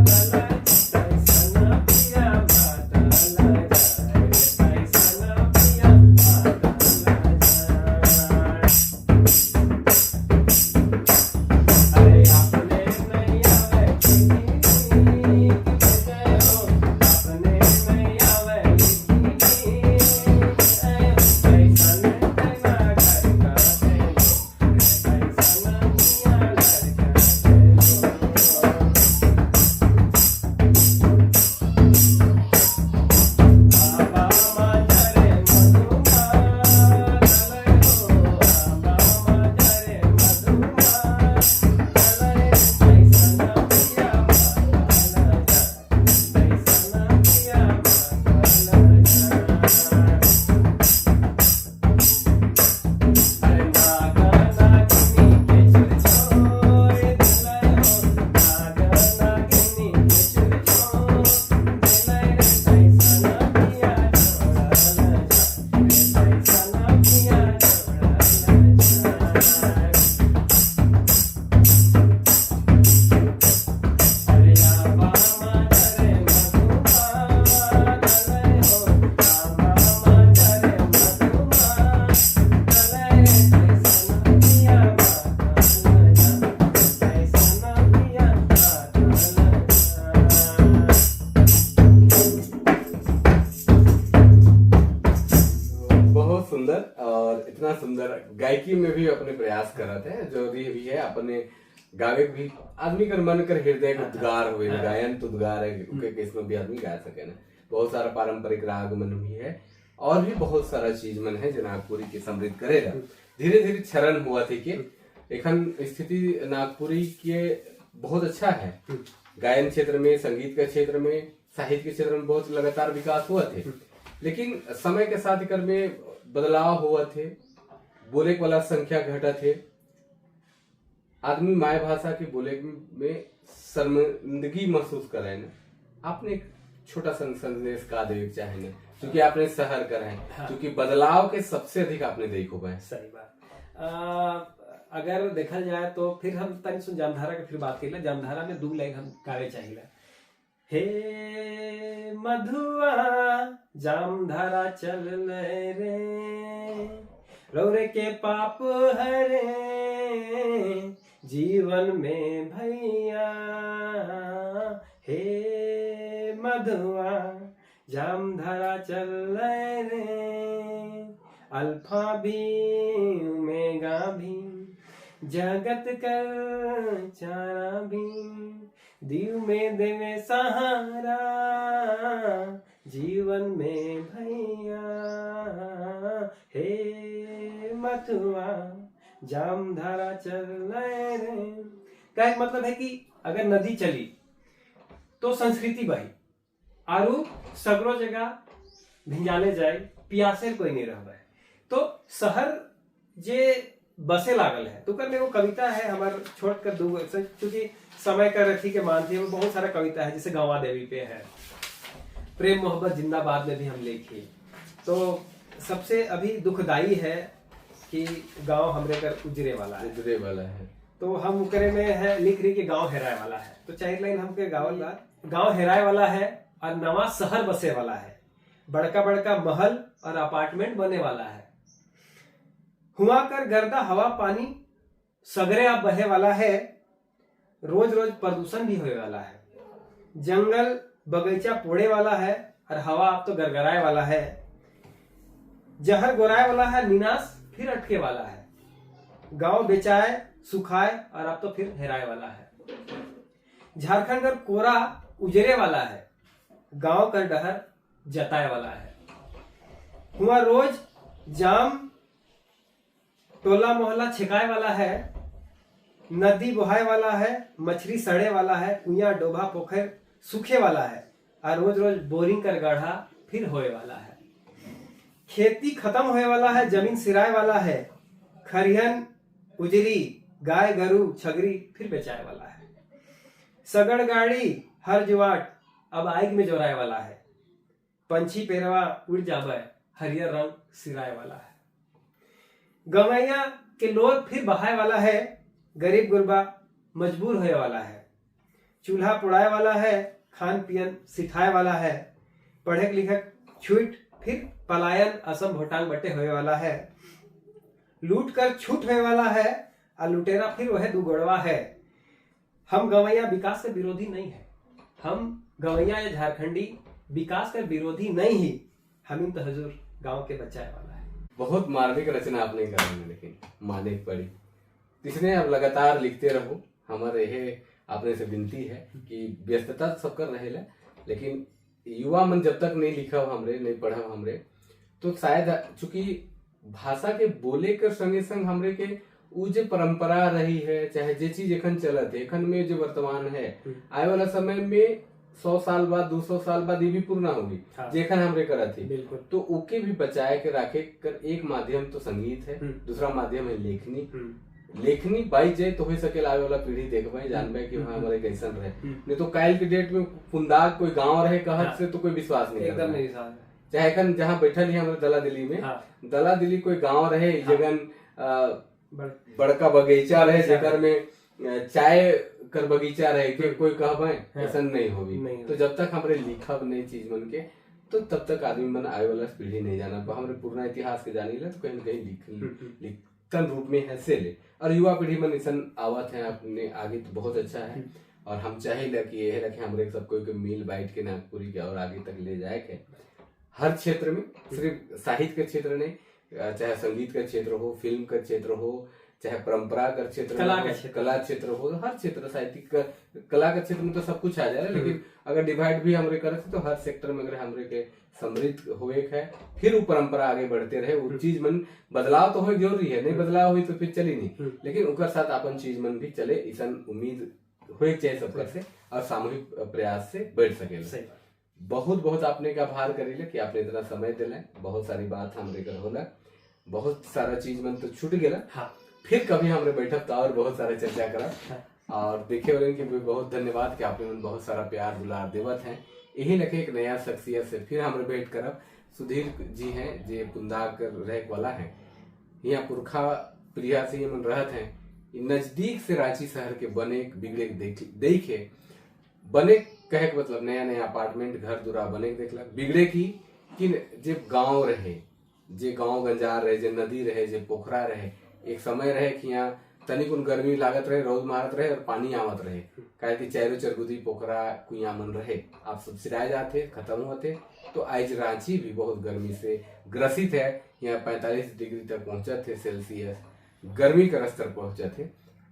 [SPEAKER 1] तलय, तैसना पिया मातल जाए, तैसना पिया मातल जाए। अरे अपने नहीं आवे लिखी जय हो, अपने नहीं आवे लिखी ऐसन तैना लड़का देलो, ऐसन मियाँ लड़का देलो। आबा माजरे मधुमा तलय हो, आबा माजरे मधुमा तलय, ऐसना पिया मातल जाए, ऐसना पिया मातल जाए। अरे नागा नागिनी के चुर छोड़ दिलय हो, नागा नागिनी के चुर छोड़ दिलय रे, ऐसना पिया छोड़ल जाए रे, ऐसना पिया छोड़ल जाए। अरे आबा माजरे मधुमा तलय हो, आबा माजरे मधुमा तलय रे, ऐसना पिया मातल जाए, ऐसना पिया मातल जाए।
[SPEAKER 2] बहुत सुंदर और इतना सुंदर गायकी में भी अपने प्रयास करत है, जो भी है अपने गावे भी आदमी कर मन कर हृदय के उद्गार हुए, गायन तो उद्गार है के किस्म भी आदमी गा सके ना। बहुत सारा पारंपरिक राग मन भी है और भी बहुत सारा चीज मन है जो नागपुरी के समृद्ध करेगा। धीरे धीरे क्षरण हुआ थी कि एखन स्थिति नागपुरी के बहुत अच्छा है। गायन क्षेत्र में, संगीत के क्षेत्र में, साहित्य के क्षेत्र में बहुत लगातार विकास हुआ थे, लेकिन समय के साथ एकर में बदलाव हुआ थे, बोले वाला संख्या घटा थे, आदमी my भाषा के बोले में शर्मिंदगी महसूस करे ना। आपने एक छोटा सा संदेश का देवे चाहे ना, क्योंकि आपने शहर कर हैं। क्योंकि बदलाव के सबसे अधिक आपने देखो है।
[SPEAKER 1] सही बात। अगर देखा जाए तो फिर हम तनी सुन जामधारा के फिर बात करें। जामधारा में दो लाइन हम गावे चाहिए। हे मधुआ जामधारा चल ले रे, रौरे के पाप हरे जीवन में भैया। हे मधुआ जामधारा चल ले रे, अल्फा भी ओमेगा भी जगत कर चारा भी, दीव में देवे सहारा जीवन में भैया। हे मधुआ। बथुआ जाम धारा चल रे। कहे के मतलब है कि अगर नदी चली तो संस्कृति बही, आरू सगरो जगह भिंजाले जाए, पियासे कोई नहीं रह। तो शहर जे बसे लागल है, तो ओकर में एगो कविता है हमार, छोड़ कर दू, चूंकि समय का रथी के मानती है। बहुत सारा कविता है, जैसे गवा देवी पे है, प्रेम मोहब्बत जिंदाबाद में भी हम लिखी। तो सबसे अभी दुखदाई है कि गांव हमरे कर उजरे वाला है।
[SPEAKER 2] उजरे वाला है।
[SPEAKER 1] तो हम उकरे में है लिख रही कि गांव हेराए वाला है। तो चार लाइन हमके गावल बा। गांव हेराए वाला है और नवा शहर बसे वाला है, बड़का बड़का महल और अपार्टमेंट बने वाला है। हुआ कर गर्दा हवा पानी सगरे अब बहे वाला है, रोज रोज प्रदूषण भी होए वाला है। जंगल बगीचा पोड़े वाला है और हवा अब तो गरगराए वाला है। जहर गोराए वाला है, निनाश फिर अटके वाला है। गांव बेचाए सुखाए और अब तो फिर हेराए वाला है। झारखंड कर कोरा उजरे वाला है, गांव कर डहर जताए वाला है। हुआ रोज जाम टोला मोहल्ला छिकाए वाला है, नदी बहाए वाला है, मछली सड़े वाला है, कुइया डोभा पोखर सूखे वाला है और रोज रोज बोरिंग कर गढ़ा फिर होए वाला है। खेती खत्म होए वाला है, जमीन सिराए वाला है, खरिहन उजरी गाय गरु छगरी फिर बेचाए वाला है। सगड़ गाड़ी हर जुआट अब आग में जोराए वाला है, पंछी पेरवा उड़ जावे हरियर रंग सिराए वाला है। गवैया के लोर फिर बहाए वाला है, गरीब गुरबा मजबूर होए वाला है। चूल्हा पोड़ाए वाला है, खान पियन सिखाए वाला है, पढ़े लिखक छूट फिर पलायन असम भोटांग बटे होए वाला है। लूट कर छूट होए वाला है और लुटेरा फिर वह दुगोड़वा है। हम गवैया विकास के विरोधी नहीं है, हम गवैया या झारखंडी विकास का विरोधी नहीं ही, हम तो हजूर गांव के बचाए वाला है।
[SPEAKER 2] बहुत मार्मिक रचना आपने करी है, लेकिन माने के पड़ी। इसने अब लगातार लिखते रहो। हमारे ये आपने से विनती है कि व्यस्तता तो सबकर रहेला, लेकिन युवा मन जब तक नहीं लिखा हमरे, नहीं पढ़ा हमरे, तो शायद चूंकि भाषा के बोले के संगे संग हमरे के उ जे परंपरा रही है, चाहे जे चीज एखन चलत है, एखन में जो वर्तमान है, आए वाला समय में 100 साल बाद, 200 साल बाद ये भी पूर्ण होगी। जेखन हमरे करत थी। तो ओके भी बचाए के रखे कर एक माध्यम तो संगीत है, दूसरा माध्यम है लेखनी। लेखनी बाई जाए तो हो सके आवे वाला पीढ़ी देखबे, जानबे कि वहाँ हमारे कैसन रहे। नहीं तो काल के डेट में पुंदाग कोई गांव रहे कहत से तो कोई विश्वास नहीं
[SPEAKER 1] एकदम
[SPEAKER 2] करता।
[SPEAKER 1] नहीं साथ।
[SPEAKER 2] चाहे एखन जहाँ बैठल ही हमारे दला दिल्ली में, दला दिल्ली कोई गांव रहे, जगन बड़का बगीचा रहे,
[SPEAKER 1] बगीचा
[SPEAKER 2] जेकर में चाय कर बगीचा रहे के कोई कहबे, ऐसा नहीं होगी।
[SPEAKER 1] नहीं।
[SPEAKER 2] तो जब तक हमरे लिखब नई चीज मन के, तो तब तक आदमी मन आए वाला पीढ़ी नहीं जाना। हमरे पुराना इतिहास के जानी ले तो कहीं न कहीं लिखतन रूप में है से ले और युवा पीढ़ी मन ऐसा आवत है अपने आगे तो बहुत अच्छा है। और हम चाहे ला कि यह कि हमरे सब कोई के मिल बैठ के नागपुरी के और आगे तक ले जाए के हर क्षेत्र में, सिर्फ साहित्य के क्षेत्र नहीं, चाहे संगीत का क्षेत्र हो, फिल्म का क्षेत्र हो, चाहे परंपरा का क्षेत्र
[SPEAKER 1] कला
[SPEAKER 2] हो,
[SPEAKER 1] का क्षेत्र।
[SPEAKER 2] कला क्षेत्र हो, हर क्षेत्र, साहित्यिक का, कला का क्षेत्र में तो सब कुछ आ जाए। लेकिन अगर डिवाइड भी हमरे करे तो हर सेक्टर में अगर हमरे के समृद्ध होए है, फिर वो परंपरा आगे बढ़ते रहे। वो चीज मन बदलाव तो हो जरूरी है, नहीं बदलाव हुई तो फिर चली नहीं, लेकिन उनका साथ अपन चीज मन भी चले, ऐसा उम्मीद होए चाहिए सबकर से और सामूहिक प्रयास से बढ़ सके।
[SPEAKER 1] सही बात।
[SPEAKER 2] बहुत बहुत आपने का आभार करीले कि आपने इतना समय दिले। बहुत सारी बात हमरे कर होला, बहुत सारा चीज मन तो छूट गेला। फिर कभी हमरे बैठब तो और बहुत सारे चर्चा करब। और देखे वाले के भी बहुत धन्यवाद कि आपने मन बहुत सारा प्यार दुलार देवत हैं। यही लगे एक नया शख्सियत से फिर हमरे भेंट करब। सुधीर जी हैं जे पुंदाग रहे वाला हैं, यहाँ पुरखा प्रिया से ये मन रहत हैं। इ नजदीक से रांची शहर के बने बिगड़े देख देखे, बने कहे के मतलब नया नया अपार्टमेंट घर दुरा बने के देखला, बिगड़े की कि जे गांव रहे, जे गांव गंजार रहे, जे नदी रहे, जे पोखरा रहे। एक समय रहे कि यहाँ तनिक उन गर्मी लागत रहे, रौद मारत रहे और पानी आवत रहे, काहे कि चारों चरगुदी पोखरा कुइया मन रहे, आप सब सिराए जाते, खत्म होते। तो आज रांची भी बहुत गर्मी से ग्रसित है। यहाँ 45 डिग्री तक पहुंचत थे सेल्सियस, गर्मी का स्तर पहुंचत थे।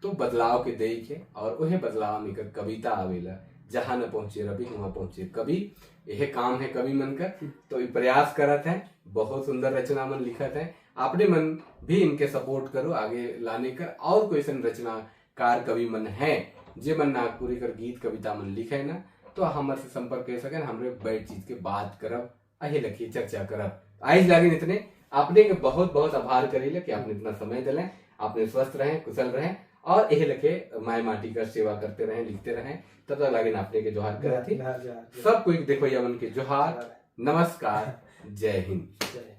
[SPEAKER 2] तो बदलाव के देखे और वह बदलाव में कर कविता आवेला, जहाँ न पहुंचे रवि वहां पहुंचे कवि। यह काम है कवि मन का, तो ये प्रयास करत है। बहुत सुंदर रचना मन लिखत है। आपने मन भी इनके सपोर्ट करो आगे लाने कर। और कोई ऐसा रचनाकार कवि मन है जे मन नागपुरी कर गीत कविता मन लिखे ना, तो हमारे से संपर्क कर सकें, हमरे बैठ चीज के बात करब, अही लखी चर्चा करब। आइज लागिन इतने, आपने के बहुत बहुत आभार करीले कि आपने इतना समय दिले। आपने स्वस्थ रहें, कुशल रहें और यही लखे माय माटी का सेवा करते रहें, लिखते रहें। तब तक लागिन आपने के जोहार करत थी।
[SPEAKER 1] जोहार, जोहार।
[SPEAKER 2] सब कोई देखो मन के जोहार, नमस्कार, जय हिंद।
[SPEAKER 1] जय।